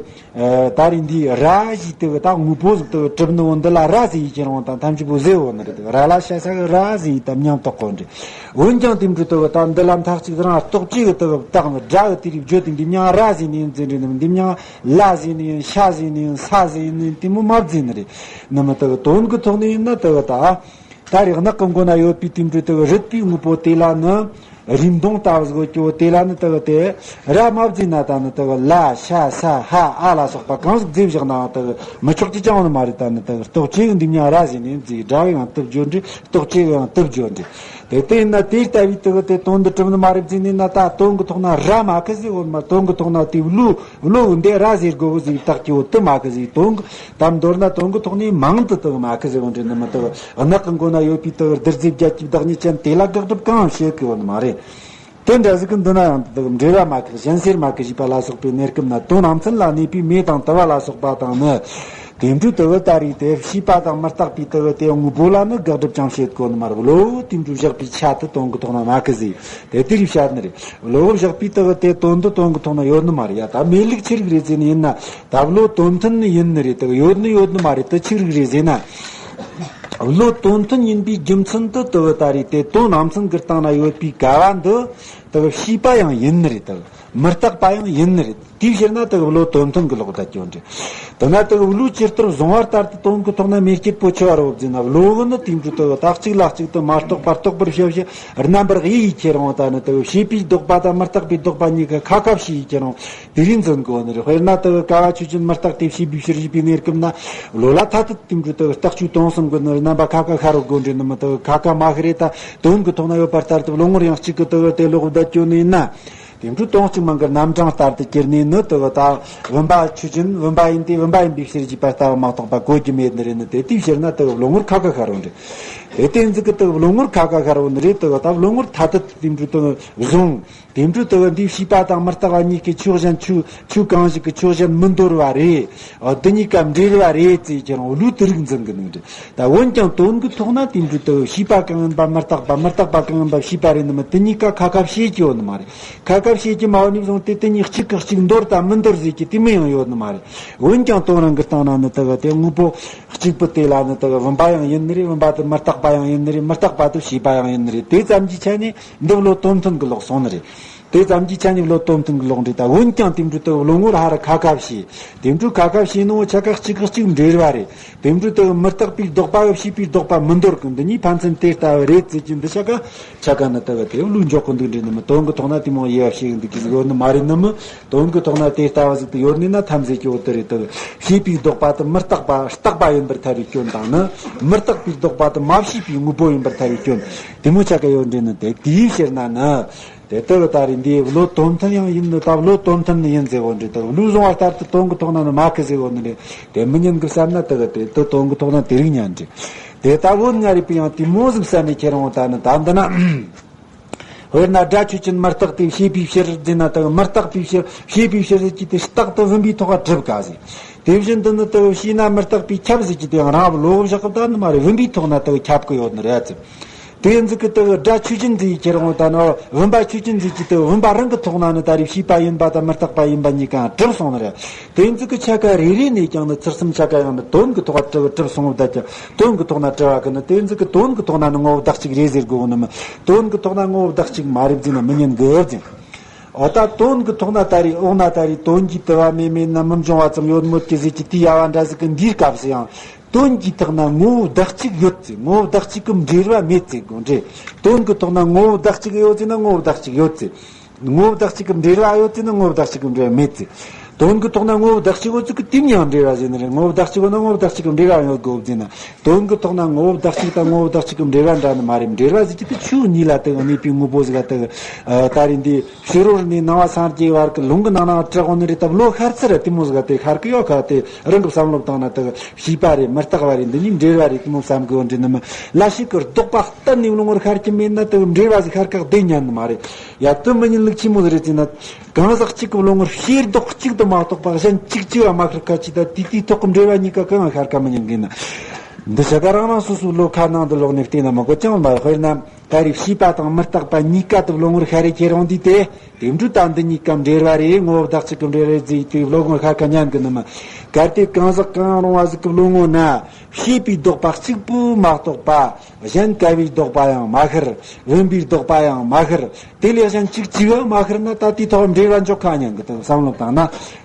ད་རེས་འདི་ར་ཞིག་དེ་ད་དངོས་པོ་ཟིག་དེ་གྲུབ་ནི་འོ་འདི་ལ་ར་ཟེར་ཡི་ཁྱེར་འོང་དང་ཐམས་ཅད་པོ་ཟེར་འོ་ནི་རེད། དེ་ར་ལ་ཤ་ས་གི་ར་ཟེར་ཡི་དམ་ཉམས་རྟོགས་གོ་འདྲི། འོན་ཀྱང་དེ་འདྲ་དེ་ད་འདི་ལ་མཐའ་གཅིག་རང་རྟོག་བཅས་གི་དེ་བཏགས་ནི་སྒྲ་གི་དེ་རིགས་བརྗོད་དེ་འདི་མྱང་ར་ཟེར་ནི་ཡིན་ཟེར་འདྲི་ནི་འདི་མྱང་ལ་ཟེར་ནི་ཡིན་ཤ་ཟེར་ནི་ཡིན་ས་ཟེར་ནི་ཡིན་དེ་མོ་མ་བརྩིས་ནི་རེད། ནི་མི་དེ་དོན་གི་ཐོག་ནས་ཡིན་ན་དེ་ད། ད་རེས་གནག་གི་མགོ་ན་ཡོད་པའི་དེ་འདྲའི་དེ་གི་རུས་པའི་དངོས་པོ་དེ་ལ་ནི་རིམ་གདོང་ལྟ་བུ་ཟིག་ཡོད་ཀྱི་འོ། དེ་ལ་ནི་དེ་གི་དེ་ར་མ་བརྩིས་ན་ད་ནི་དེ་གི་ལ་ཤ་ས་ཧ་ཨ་ལ་སོགས་པ་གང་ཟིག་བརྩིས་བཞག་ནའང་དེ་གི་མི་ཆོག་ཅི་ཅང་ནི་མ་རེད། ད་ནི་དེ་གི་རྟོག་བཅས་གི་འདི་མྱང་ར་ཟེར་ནས་བརྩིས། སྒྲ་གི་ཡང་དེ་བརྗོད་འདྲི། རྟོག་བཅས་གི་ཡང་དེ་བརྗོད་འདྲི། དེ་དེ་ཡིན་ན་དེ་ལྟ་བུའི་དེ་གི་དེ་དོན་འདི་གྲུབ་ནི་མ་རེད་བརྩིས་ནས་ན་ད་དོན་གི་ཐོག་ན་ར་མ་ཁི་ཟེར་འོ་མ། དོན་གི་ཐོག་ན་དེ་བློ་བློ་གི་འདི་ར་ཟེར་དགོས་གི་ཟེར་བཏགས་ཀྱི་འོ་དེ་མ་ཁི་ཟེར། དོན་གི་ད་མདོར་ན་དོན་གི་ཐོག་ནས་མང་དུ་དེ་མ་ཁི་ཟེར་འོ་འདྲི་ནི་མི་དེ་གནག་གི་མགོ་ན་ཡོད་པའི་དེ་བདུད་རྩི་བརྒྱད་ཀྱི་བདག་ཉིད་ཅན་དེ་ལ་དགག་སྒྲུབ་གང་བྱེད་ཀྱི་ཡོད་ནི་མ་རེད། དེ་འདྲ་ཟིག་གི་འདི་ན་ཡང་དེ་འབྲེལ་བ་མ་ཁི་གཞན་སེལ་མ་ཁི་ཞེས་པ་ལ་སོགས་པའི་གནས་སྐབས་ན་དོན་རང་མཚན་ལ་གནས་པའི་མེ་དང་དུ་བ་ལ་སོགས་པ་དང་ནི་དེ་འདྲའི་དུ་བ་ད་རེས་དེ་ཤེས་པ་དང་མི་རྟག་པའི་དུ་བ་དེ་དངོས་པོ་ལ་ནི་དགག་སྒྲུབ་ཀྱང་བྱེད་དགོས་ནི་མ་རེད། བློ་དེ་འདྲའི་བཞག་པའི་ཆ་དེ་དོན་གི་ཐོག་ན་མ་ཁི་ཟེར། དེ་དེ་རིགས་བཤད་ནི་རེད། བློ་བཞག་པའི་དུ་བ་དེ་དོན་དུ་དོན་གི་ཐོག་ན་ཡོད་ནི་མ་རེད། ཡ་ད་མེད་ལུགས་ཆི་རིགས་རེད་ཟེར་ནི་ཡིན་ན། ད་བློ་དོན་མཐུན་ནི་ཡིན་ནི་རེད། དེ་ཡོད་ནི་ཡོད་ནི་མ་རེད། དེ་ཆི་རིགས་རེད་ཟེར་ན། བློ་དོན་མཐུན་ཡིན་པའི་རྒྱུ་མཚན་དུ་དེ་ད་རེས་དེ་དོན་རང་མཚན་གྱི་སྟེང་ན་ཡོད་པའི་ག་བ་འདི་དེ་ཤེས་པ་ཡང་ཡིན་ནི་རེད། དེ་མི་རྟག་པ་ཡང་ཡིན་ནི་རེད། དེའི་ཕྱིར་ན་དེ་བློ་དོན་མཐུན་གྱི་ལོག་བསྡད་ཀྱི་ཡོད་འདྲ། དེ་ན་དེ་བློས་ཇི་ལྟར་བཟུང་བ་ལྟར་དུ་དོན་གྱི་ཐོག་ན་མེ་སྐྱེད་པོ་ཆེ་བ་རོ་བརྫིས་ན་བློ་གི་ནི་དེ་འདྲ་དེ་ད་གཅིག་ལ་གཅིག་ཏུ་མ་རྟོགས་པར་རྟོགས་པར་བྱ་བྱེད་རྣམ་པར་དབྱེ་ཡི་ཁྱེར་འོང་ད་ནི་དེ་ཤེས་པའི་ལྡོག་པ་དང་མི་རྟག་པའི་ལྡོག་པ་གཉིས་ཀ་ཁ་ཁ་བྱེ་ཡི་ཁྱེར་འོང་། དེ་རིང་འཛིན་དགོས་ནི་རེད། དཔེར་ན་དེ་གི་ཀ་བ་ཆོས་ཅན་མི་རྟག་སྟེ་ཤེས་པའི་ཕྱིར་ཞེས་པའི་གནས་སྐབས་ན་བློ་ལ་ཐ་དད་དེ་འདྲ་དེ་གི་རྟགས་ཆོས་སྟོང་གསུམ་གྱི་ནི་རྣམ་པ་ཁ་ཁ་ཤར་རོ་དགོས་འདྲ་ནི་མི་དེ་གི་ཁ་ཁ་མ་ཤར་རེ་ད་དོན་གྱི་ཐོག་ན་ཡོད་པ་ལྟར་དུ་བློ་ངོར་ཡང་གཅིག་གི་དེ་གི་དེ་ལོག་བསྡད་ཀྱི་ཡོད་ནི་ཡིན་ན། དེ་འདྲ་སྟོང་གཅིག་མིན་གྱི་རྣམ་གྲངས་ལྟར་དུ་གྱུར་ནས་ནི་དེ་གི་ད་བུམ་པ་ཆོས་ཅན་བུམ་པ་ཡིན་ཏེ་བུམ་པ་ཡིན་པའི་ཕྱིར་ཞེས་པ་ལྟ་བུ་མ་གཏོགས་པ་གོ་རྒྱུ་མེད་ནི་རེད། ནི་དེ་དེའི་ཕྱིར་ན་དེ་གི་བློ་ངོར་ཁ་ཁ་ཤར་རོ་འདྲ། དེ་དེ་འཛིག་གི་དེ་གི་བློ་ངོར་ཁ་ཁ་ཤར་རོ་ནི་རེད། དེ་གི་ད་བློ་ངོར་ཐ་དད་དེ་འདྲ་དེ་གི་བཟུང་། དེ་འདྲ་དེ་གི་འདིའི་ཤེས་པ་དང་མི་རྟག་པ་གཉིས་ཀྱི་ཆོས་གཞན་ཆོས་ཆོས་གང་ཞིག་གི་ཆོས་གཞན་མི་འདོར་བ་རེད། འོ་འདི་གཉིས་ཀ་འབྲེལ་བ་རེད་ཅེས་ཀྱང་བློས་དེ་རིགས་འཛིན་གི་ནི་འདྲ། ད་འོན་ཀྱང་དོན་གྱི་ཐོག་ན་དེ་འདྲ་དེ་གི་ཤེས་པ་གང་ཡིན་པ་མི་རྟག་པ་མི་རྟག་པ་གང་ཡིན་པ་ཤེས་པ་རེད་ནི་མི་དེ་གཉིས་ཀ་ཁ་ཁ་བྱེ་གི་ཡོད་ནི་མ་རེད། ཁ་ཁ་བྱེ་གི་མ་ཡོད་ནི་བཟུང་སྟེ་དེ་གཉིས་གཅིག་གིས་གཅིག་འདོར་དང་མི་འདོར་ཟེར་གི་དེ་མི་ཡང་ཡོད་ནི་མ་རེད། འོན་ཀྱང་དོན་རང་གི་སྟེང་ན་ནི་དེ་གི་དེ་དངོས་པོ་གཅིག་པུ་དེ་ལ་ནི་དེ་གི་བུམ་པ་ཡང་ཡིན་ནི་རེད། བུམ་པ་དེ་མི་རྟག་པ་ཡང་ཡིན་ནི་རེད། མི་རྟག་པ་དེ་ཤེས་པ་ཡང་ཡིན་ནི་རེད། དེ་ཙམ་གྱི་ཆ་ནས། འདི་བློ་དོན་མཐུན་གྱི་ལོག་སོང་ནི་རེད། དེ་ཙམ་གྱི་ཆ་ནས་བློ་དོན་མཐུན་གྱི་ལོག་འདྲེ་ད། འོན་ཀྱང་དེ་འདྲ་དེ་བློ་ངོར་ཧ་ར་ཁ་ཁ་བྱེ། དེ་འདྲ་ཁ་ཁ་བྱེ་ནོ་ཆ་ཁ་གཅིག་གིས་གཅིག་འབྲེལ་བ་རེད། དེ་འདྲ་དེ་མི་རྟག་པའི་ལྡོག་པ་གི་ཤེས་པའི་ལྡོག་པ་མི་འདོར་གི་འདི་གཉིས་ཕན་ཚུན་དེ་ལྟ་བུ་རེད་ཟེར་གྱི་འདི་ཆ་ཁ་ཆ་ཁ་ནི་དེ་གི་དེ་བློས་འཇོག་གི་འདུག་འདྲེ་ནི་མི་དོན་གྱི་ཐོག་ན་དེ་མོ་དབྱེ་བ་ཕྱེ་གི་འདུག་གི་ཡོད་ནི་མ་རེད་ནི་མི། དོན་གྱི་ཐོག་ན་དེ་ལྟ་བུ་ཟིག་ཏུ་ཡོད་ནི་ན་ཐམས་ཅད་ཀྱི་འོ་དེ་རེད་དེ། ཤེས་པའི་ལྡོག་པ་དེ་མི་རྟག་པ་རྟག་པ་ཡིན་པར་ཐལ་བའི་སྐྱོན་དང་ནི། མི་རྟག་པའི་ལྡོག་པ་དེ་མ་ཤེས་པའི་དངོས་པོ་ཡིན་པར་ཐལ་བའི་སྐྱོན། དེ་མོ་ཆ་ག་ཡོད་འདྲེ་ནི་དེ་དེའི་ཕྱིར་ན་ནི། དེ་ལྟ་བུ་ད་རེས་འདིའི་བློ་དོན་མཐུན་ཡང་ཡིན་ནི་ད་བློ་དོན་མཐུན་ནི་ཡིན་ཟེར་བོ་འདྲེ་དེ། བློས་བཟུང་བ་ལྟར་དུ་དོན་གྱི་ཐོག་ན་ནི་མ་ཁི་ཟེར་བོ་ནི་རེད། དེ་མི་ཉན་གི་བསམ་ན་དེ་གི་དེ་དེ་དོན་གྱི་ཐོག་ན་དེ་རིགས་ཉན་འདྲེ། དེ་ལྟ་བུ་ང་རེད་པས་ཡང་དེ་མོ་ཟིག་བསམ་ནས་ཁྱེར་འོང་ད་ནི་ད་འདི་ན། དཔེར་ན་སྒྲ་ཆོས་ཅན་མི་རྟག་སྟེ་བྱས་པའི་ཕྱིར་ཟེར་ན་དེ་མི་རྟག་པའི་ཕྱིར་བྱས་པའི་ཕྱིར་ཟེར་གྱི་དེ་རྟག་ཏུ་བུམ་པའི་ཐོག་ག་གྲུབ་ག་ཟེར། དེ་བཞིན་དུ་ནི་དེ་བྱས་ན་མི་རྟག་པས་ཁྱབ་ཟེར་གྱི་དེ་ཡང་རང་བློ་བཞག་གི་ད་ནི་མ་རེད། བུམ་པའི་ཐོག་ན་དེ་ཁྱབ་གི་ཡོད་ནི་རེད་ཟེར། དེ་འཛིག་གི་དེ་སྒྲ་ཆོས་ཅན་ཟེར་ཁྱེར་འོང་ད་ནི་བུམ་པ་ཆོས་ཅན་ཟེར་གྱི་དེ་བུམ་པ་རང་གི་ཐོག་ན་ནི་ད་རེས་བྱས་པ་ཡིན་པ་དང་མི་རྟག་པ་ཡིན་པ་གཉིས་ཀའང་གྲུབ་སོང་ནི་རེད། དེ་འཛིག་གི་ཆ་ག་རེ་རེ་ནས་ཀྱང་ནི་ཚུལ་གསུམ་ཆ་ག་ཡང་ནི་དོན་གྱི་ཐོག་ག་གྲུབ་གྲུབ་སོང་བ་ད་ཀྱང་དོན་གྱི་ཐོག་ན་གྲུབ་པ་གི་ནི་དེ་འཛིག་གི་དོན་གྱི་ཐོག་ན་ནི་ངོ་བོ་བདག་གཅིག་རེད་ཟེར་དགོས་ནི་མི། དོན་གྱི་ཐོག་ན་ངོ་བོ་བདག་གཅིག་མ་རེད་ཟེར་ན་མི་ཉན་གི་ཟེར། འོ་ད་དོན་གྱི་ཐོག་ན་ད་རེས་འོག་ན་ད་རེས་དོན་གྱི་དུ་བ་མེད་མེད་ན་མི་འབྱུང་བ་ཙམ་ཡོད་མོད་ཀྱི་ཟེར་གྱི་དེའི་དབྱེ་བ་འདྲ་ཟིག་གི་འདིའི་སྐབས་སུ་ཡང་དོན་གྱི་ཐོག་ན་ངོ་བོ་བདག་གཅིག་ཡོད་ཟེར། ངོ་བོ་བདག་གཅིག་གི་འབྲེལ་བ་མེད་ཟེར་དགོས་འདྲེ། དོན་གྱི་ཐོག་ན་ངོ་བོ་བདག་གཅིག་ཡོད་ཟེར་ན་ངོ་བོ་བདག་གཅིག་ཡོད་ཟེར། ངོ་བོ་བདག་གཅིག་གི་འབྲེལ་བ་ཡོད་ཚེ་ནི་ངོ་བོ་བདག་གཅིག་གི་འབྲེལ་བ་མེད་ཚེ། དོན་གྱི་ཐོག་ན་ངོ་བོ་བདག་གཅིག་ཡོད་ཚུལ་གྱི་དེ་མིན་ཡང་འབྲེལ་བ་ཟེར་ནི་རེད། ངོ་བོ་བདག་གཅིག་ཡོད་ན་ངོ་བོ་བདག་གཅིག་གི་འབྲེལ་བ་ཡང་ཡོད་དགོས་ཟེར་ན། དོན་གྱི་ཐོག་ན་ངོ་བོ་བདག་གཅིག་དང་ངོ་བོ་བདག་གཅིག་གི་འབྲེལ་བ་འདྲ་ནི་མ་རེད། འབྲེལ་བ་ཟེར་གྱི་དེ་ཆོས་གཉིས་ལ་དེ་གནས་པའི་དངོས་པོ་ཟིག་ལ་དེ་ད་རེས་འདི་ཕྱི་རོལ་ནས་སྣང་བ་སངས་རྒྱས་བར་གྱི་ལུང་གི་ནང་ན་བྲག་འོ་ནི་རེད། ད་བློ་ཤར་ཚུལ་ར་དེ་མོ་ཟིག་དེ་ཤར་གི་ཡོད་ཁ། དེ་རང་གི་བསམ་བློ་བཏང་ན་དེ་ཤེས་པ་རེད། མི་རྟག་པ་རེད། འདི་གཉིས་འབྲེལ་བ་རེད། དེ་མོ་བསམ་གི་ཡོད་འདྲི་ནི་མི་ལ་ཞིག་གི་ལྡོག་པ་གཏན་ནས་བློ་ངོར་ཤར་གྱི་མེད་ན་དེ་འབྲེལ་བ་ཟིག་ཤར་ཁག་དེ་ཉན་ནི་མ་རེད། ཡ་དེ་མི་ཉན་ལུགས་ཆི་མོ་ཟིག་རེད་ཟེར་ན། གང་ཟག་གཅིག་གི་བློ་ངོར་ཤེས་ལྡོག་གཅིག་ཏུ་མ་གཏོགས་པ་གཞན་གཅིག་གཅིག་བ་མ་ཤར་ཁ་ཅིག་ད་དེ་དེའི་ཐོག་གི་འབྲེལ་བ་གཉིས་ཀ་གང་ང་ཤར་ཁ་མི་ཉན་གི་ན། འདི་ཞག་ག་རང་རང་སོ་སོའི་བློ་ཁ་ནང་དུ་ལོག་ནས་བལྟས་ན་མི་དགོས་ཀྱང་མ། དཔེར་ན་ད་རེས་ཤེས་པ་དང་མི་རྟག་པ་གཉིས་ཀ་དུ་བློ་ངོར་ཤར་རེ་ཁྱེར་འོང་དུས་དེ། དེ་འདྲ་ད་འདི་གཉིས་ཀ་འབྲེལ་བ་རེད། ངོ་བོ་བདག་གཅིག་གི་འབྲེལ་རེད་ཟེར་དུས་བློ་ངོར་ཤར་ཁ་ཉན་གི་ནི་མི། གལ་ཏེ་གང་ཟག་གང་རུང་བ་ཟིག་གི་བློ་ངོ་ན་ཤེས་པའི་ལྡོག་པ་གཅིག་པུ་མ་གཏོགས་པ་གཞན་ཀ་བའི་ལྡོག་པ་ཡང་མ་ཤར། བུམ་པའི་ལྡོག་པ་ཡང་མ་ཤར། དེ་ལས་གཞན་གཅིག་གཅིག་བ་མ་ཤར་ན་ད་དེའི་ཐོག་འབྲེལ་བ་འཇོག་ཁ་ཉན་གི་དང་བསམ་བློ་བཏང་ན།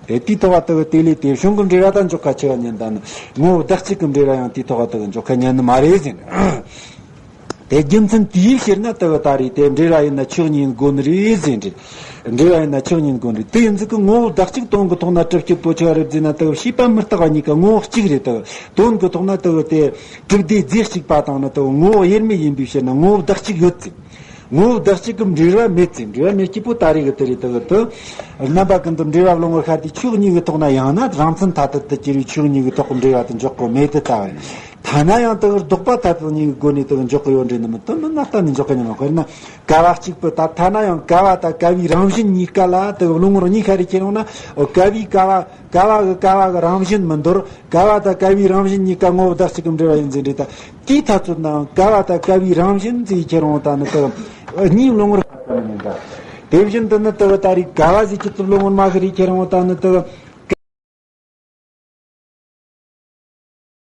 དེ་དེའི་ཐོག་དེ་དེ་ལས་དེ་བྱུང་གི་འབྲེལ་བ་ད་འཇོག་ཁ་ཆེ་བ་ཉན་ད་ནི། ངོ་བོ་བདག་གཅིག་གི་འབྲེལ་བ་ཡང་དེའི་ཐོག་དེ་འཇོག་ཁ་ཉན་ནི་མ་རེད་ཟེར། དེ་རྒྱུ་མཚན་དེའི་ཕྱིར་ན་དེ་ད་རེད། དེ་འབྲེལ་བ་ཡིན་ན་ཆོས་ཉིད་དགོས་ནི་རེད་ཟེར་འདྲི། འབྲེལ་བ་ཡིན་ན་ཆོས་ཉིད་དགོས་ནི་རེད། དེ་ཡིན་ཚུལ་གི་ངོ་བོ་བདག་གཅིག་དོན་གི་ཐོག་ན་གྲུབ་རྒྱུ་པོ་ཆེ་བ་རེད་ཟེར་ན། དེ་ཤེས་པ་མི་རྟག་པ་གཉིས་ཀ་ངོ་བོ་གཅིག་རེད། དེ་དོན་གི་ཐོག་ན་དེ་དེ་གྲུབ་སྡེ་རྫས་གཅིག་པ་དང་ནི་དེ་ངོ་བོ་དབྱེར་མེད་ཡིན་པའི་ཕྱིར་ན་ངོ་བོ་བདག་གཅིག་ཡོད་ཚེ། ངོ་བོ་བདག་གཅིག་གི་འབྲེལ་བ་མེད་ཚེ། འབྲེལ་བ་མེད་སྐྱེས་པོ་ད་རེས་གི་དེ་རེད། དེ་གི་དེ་རྣམ་པ་ཀུན་ཏུ་འབྲེལ་བ་བློ་ངོར་ཤར་དུས་ཆོས་གཉིས་ཀྱི་ཐོག་ན་ཡང་ན་རང་མཚན་ཐ་དད་དུ་གྱུར་བའི་ཆོས་གཉིས་ཀྱི་ཐོག་གི་འབྲེལ་བ་དེ་འཇོག་གི་མེད་དེ་ལྟ་བ་ཡིན། ཐ་ན་ཡང་དེ་གི་ལྡོག་པ་ཐ་དད་གཉིས་ཀྱི་སྒོ་ནས་དེ་གི་འཇོག་གི་ཡོད་འདྲེ་ནི་མི་དེ་མི་ན་གཏན་ནས་འཇོག་གི་ཉམས་དཔེར་ན་ཀ་བ་གཅིག་པུ་ད་ཐ་ན་ཡང་ཀ་བ་དང་ཀ་བའི་རང་བཞིན་གཉིས་ཀ་ལ་དེ་གི་བློ་ངོར་གཉིས་ཤར་རེ་ཁྱེར་ཡོང་ན། འོ་ཀ་བའི་ཀ་བ་ཀ་བ་གི་ཀ་བ་གི་རང་བཞིན་མི་འདོར། ཀ་བ་དང་ཀ་བའི་རང་བཞིན་གཉིས་ཀ་ངོ་བོ་བདག་གཅིག་གི་འབྲེལ་བ་ཡིན་ཟེར་འདྲི་ད། དེའི་ཐ་ཚོད་ནའང་ཀ་བ་དང་ཀ་བའི་རང་བཞིན་ཟེར་ཁྱེར་འོང་ད་ནི་དེ་གཉིས་བློ་ངོར་ཤར་གི་མི་ཉན་ད། དེ་བཞིན་དུ་ནི་དེ་ད་རེས་ཀ་བ་ཟེར་ཁྱེར་ཚུལ་བློ་ངོར་མ་ཤར་རེ་ཁྱེར་འོང་ད་ནི་དེ།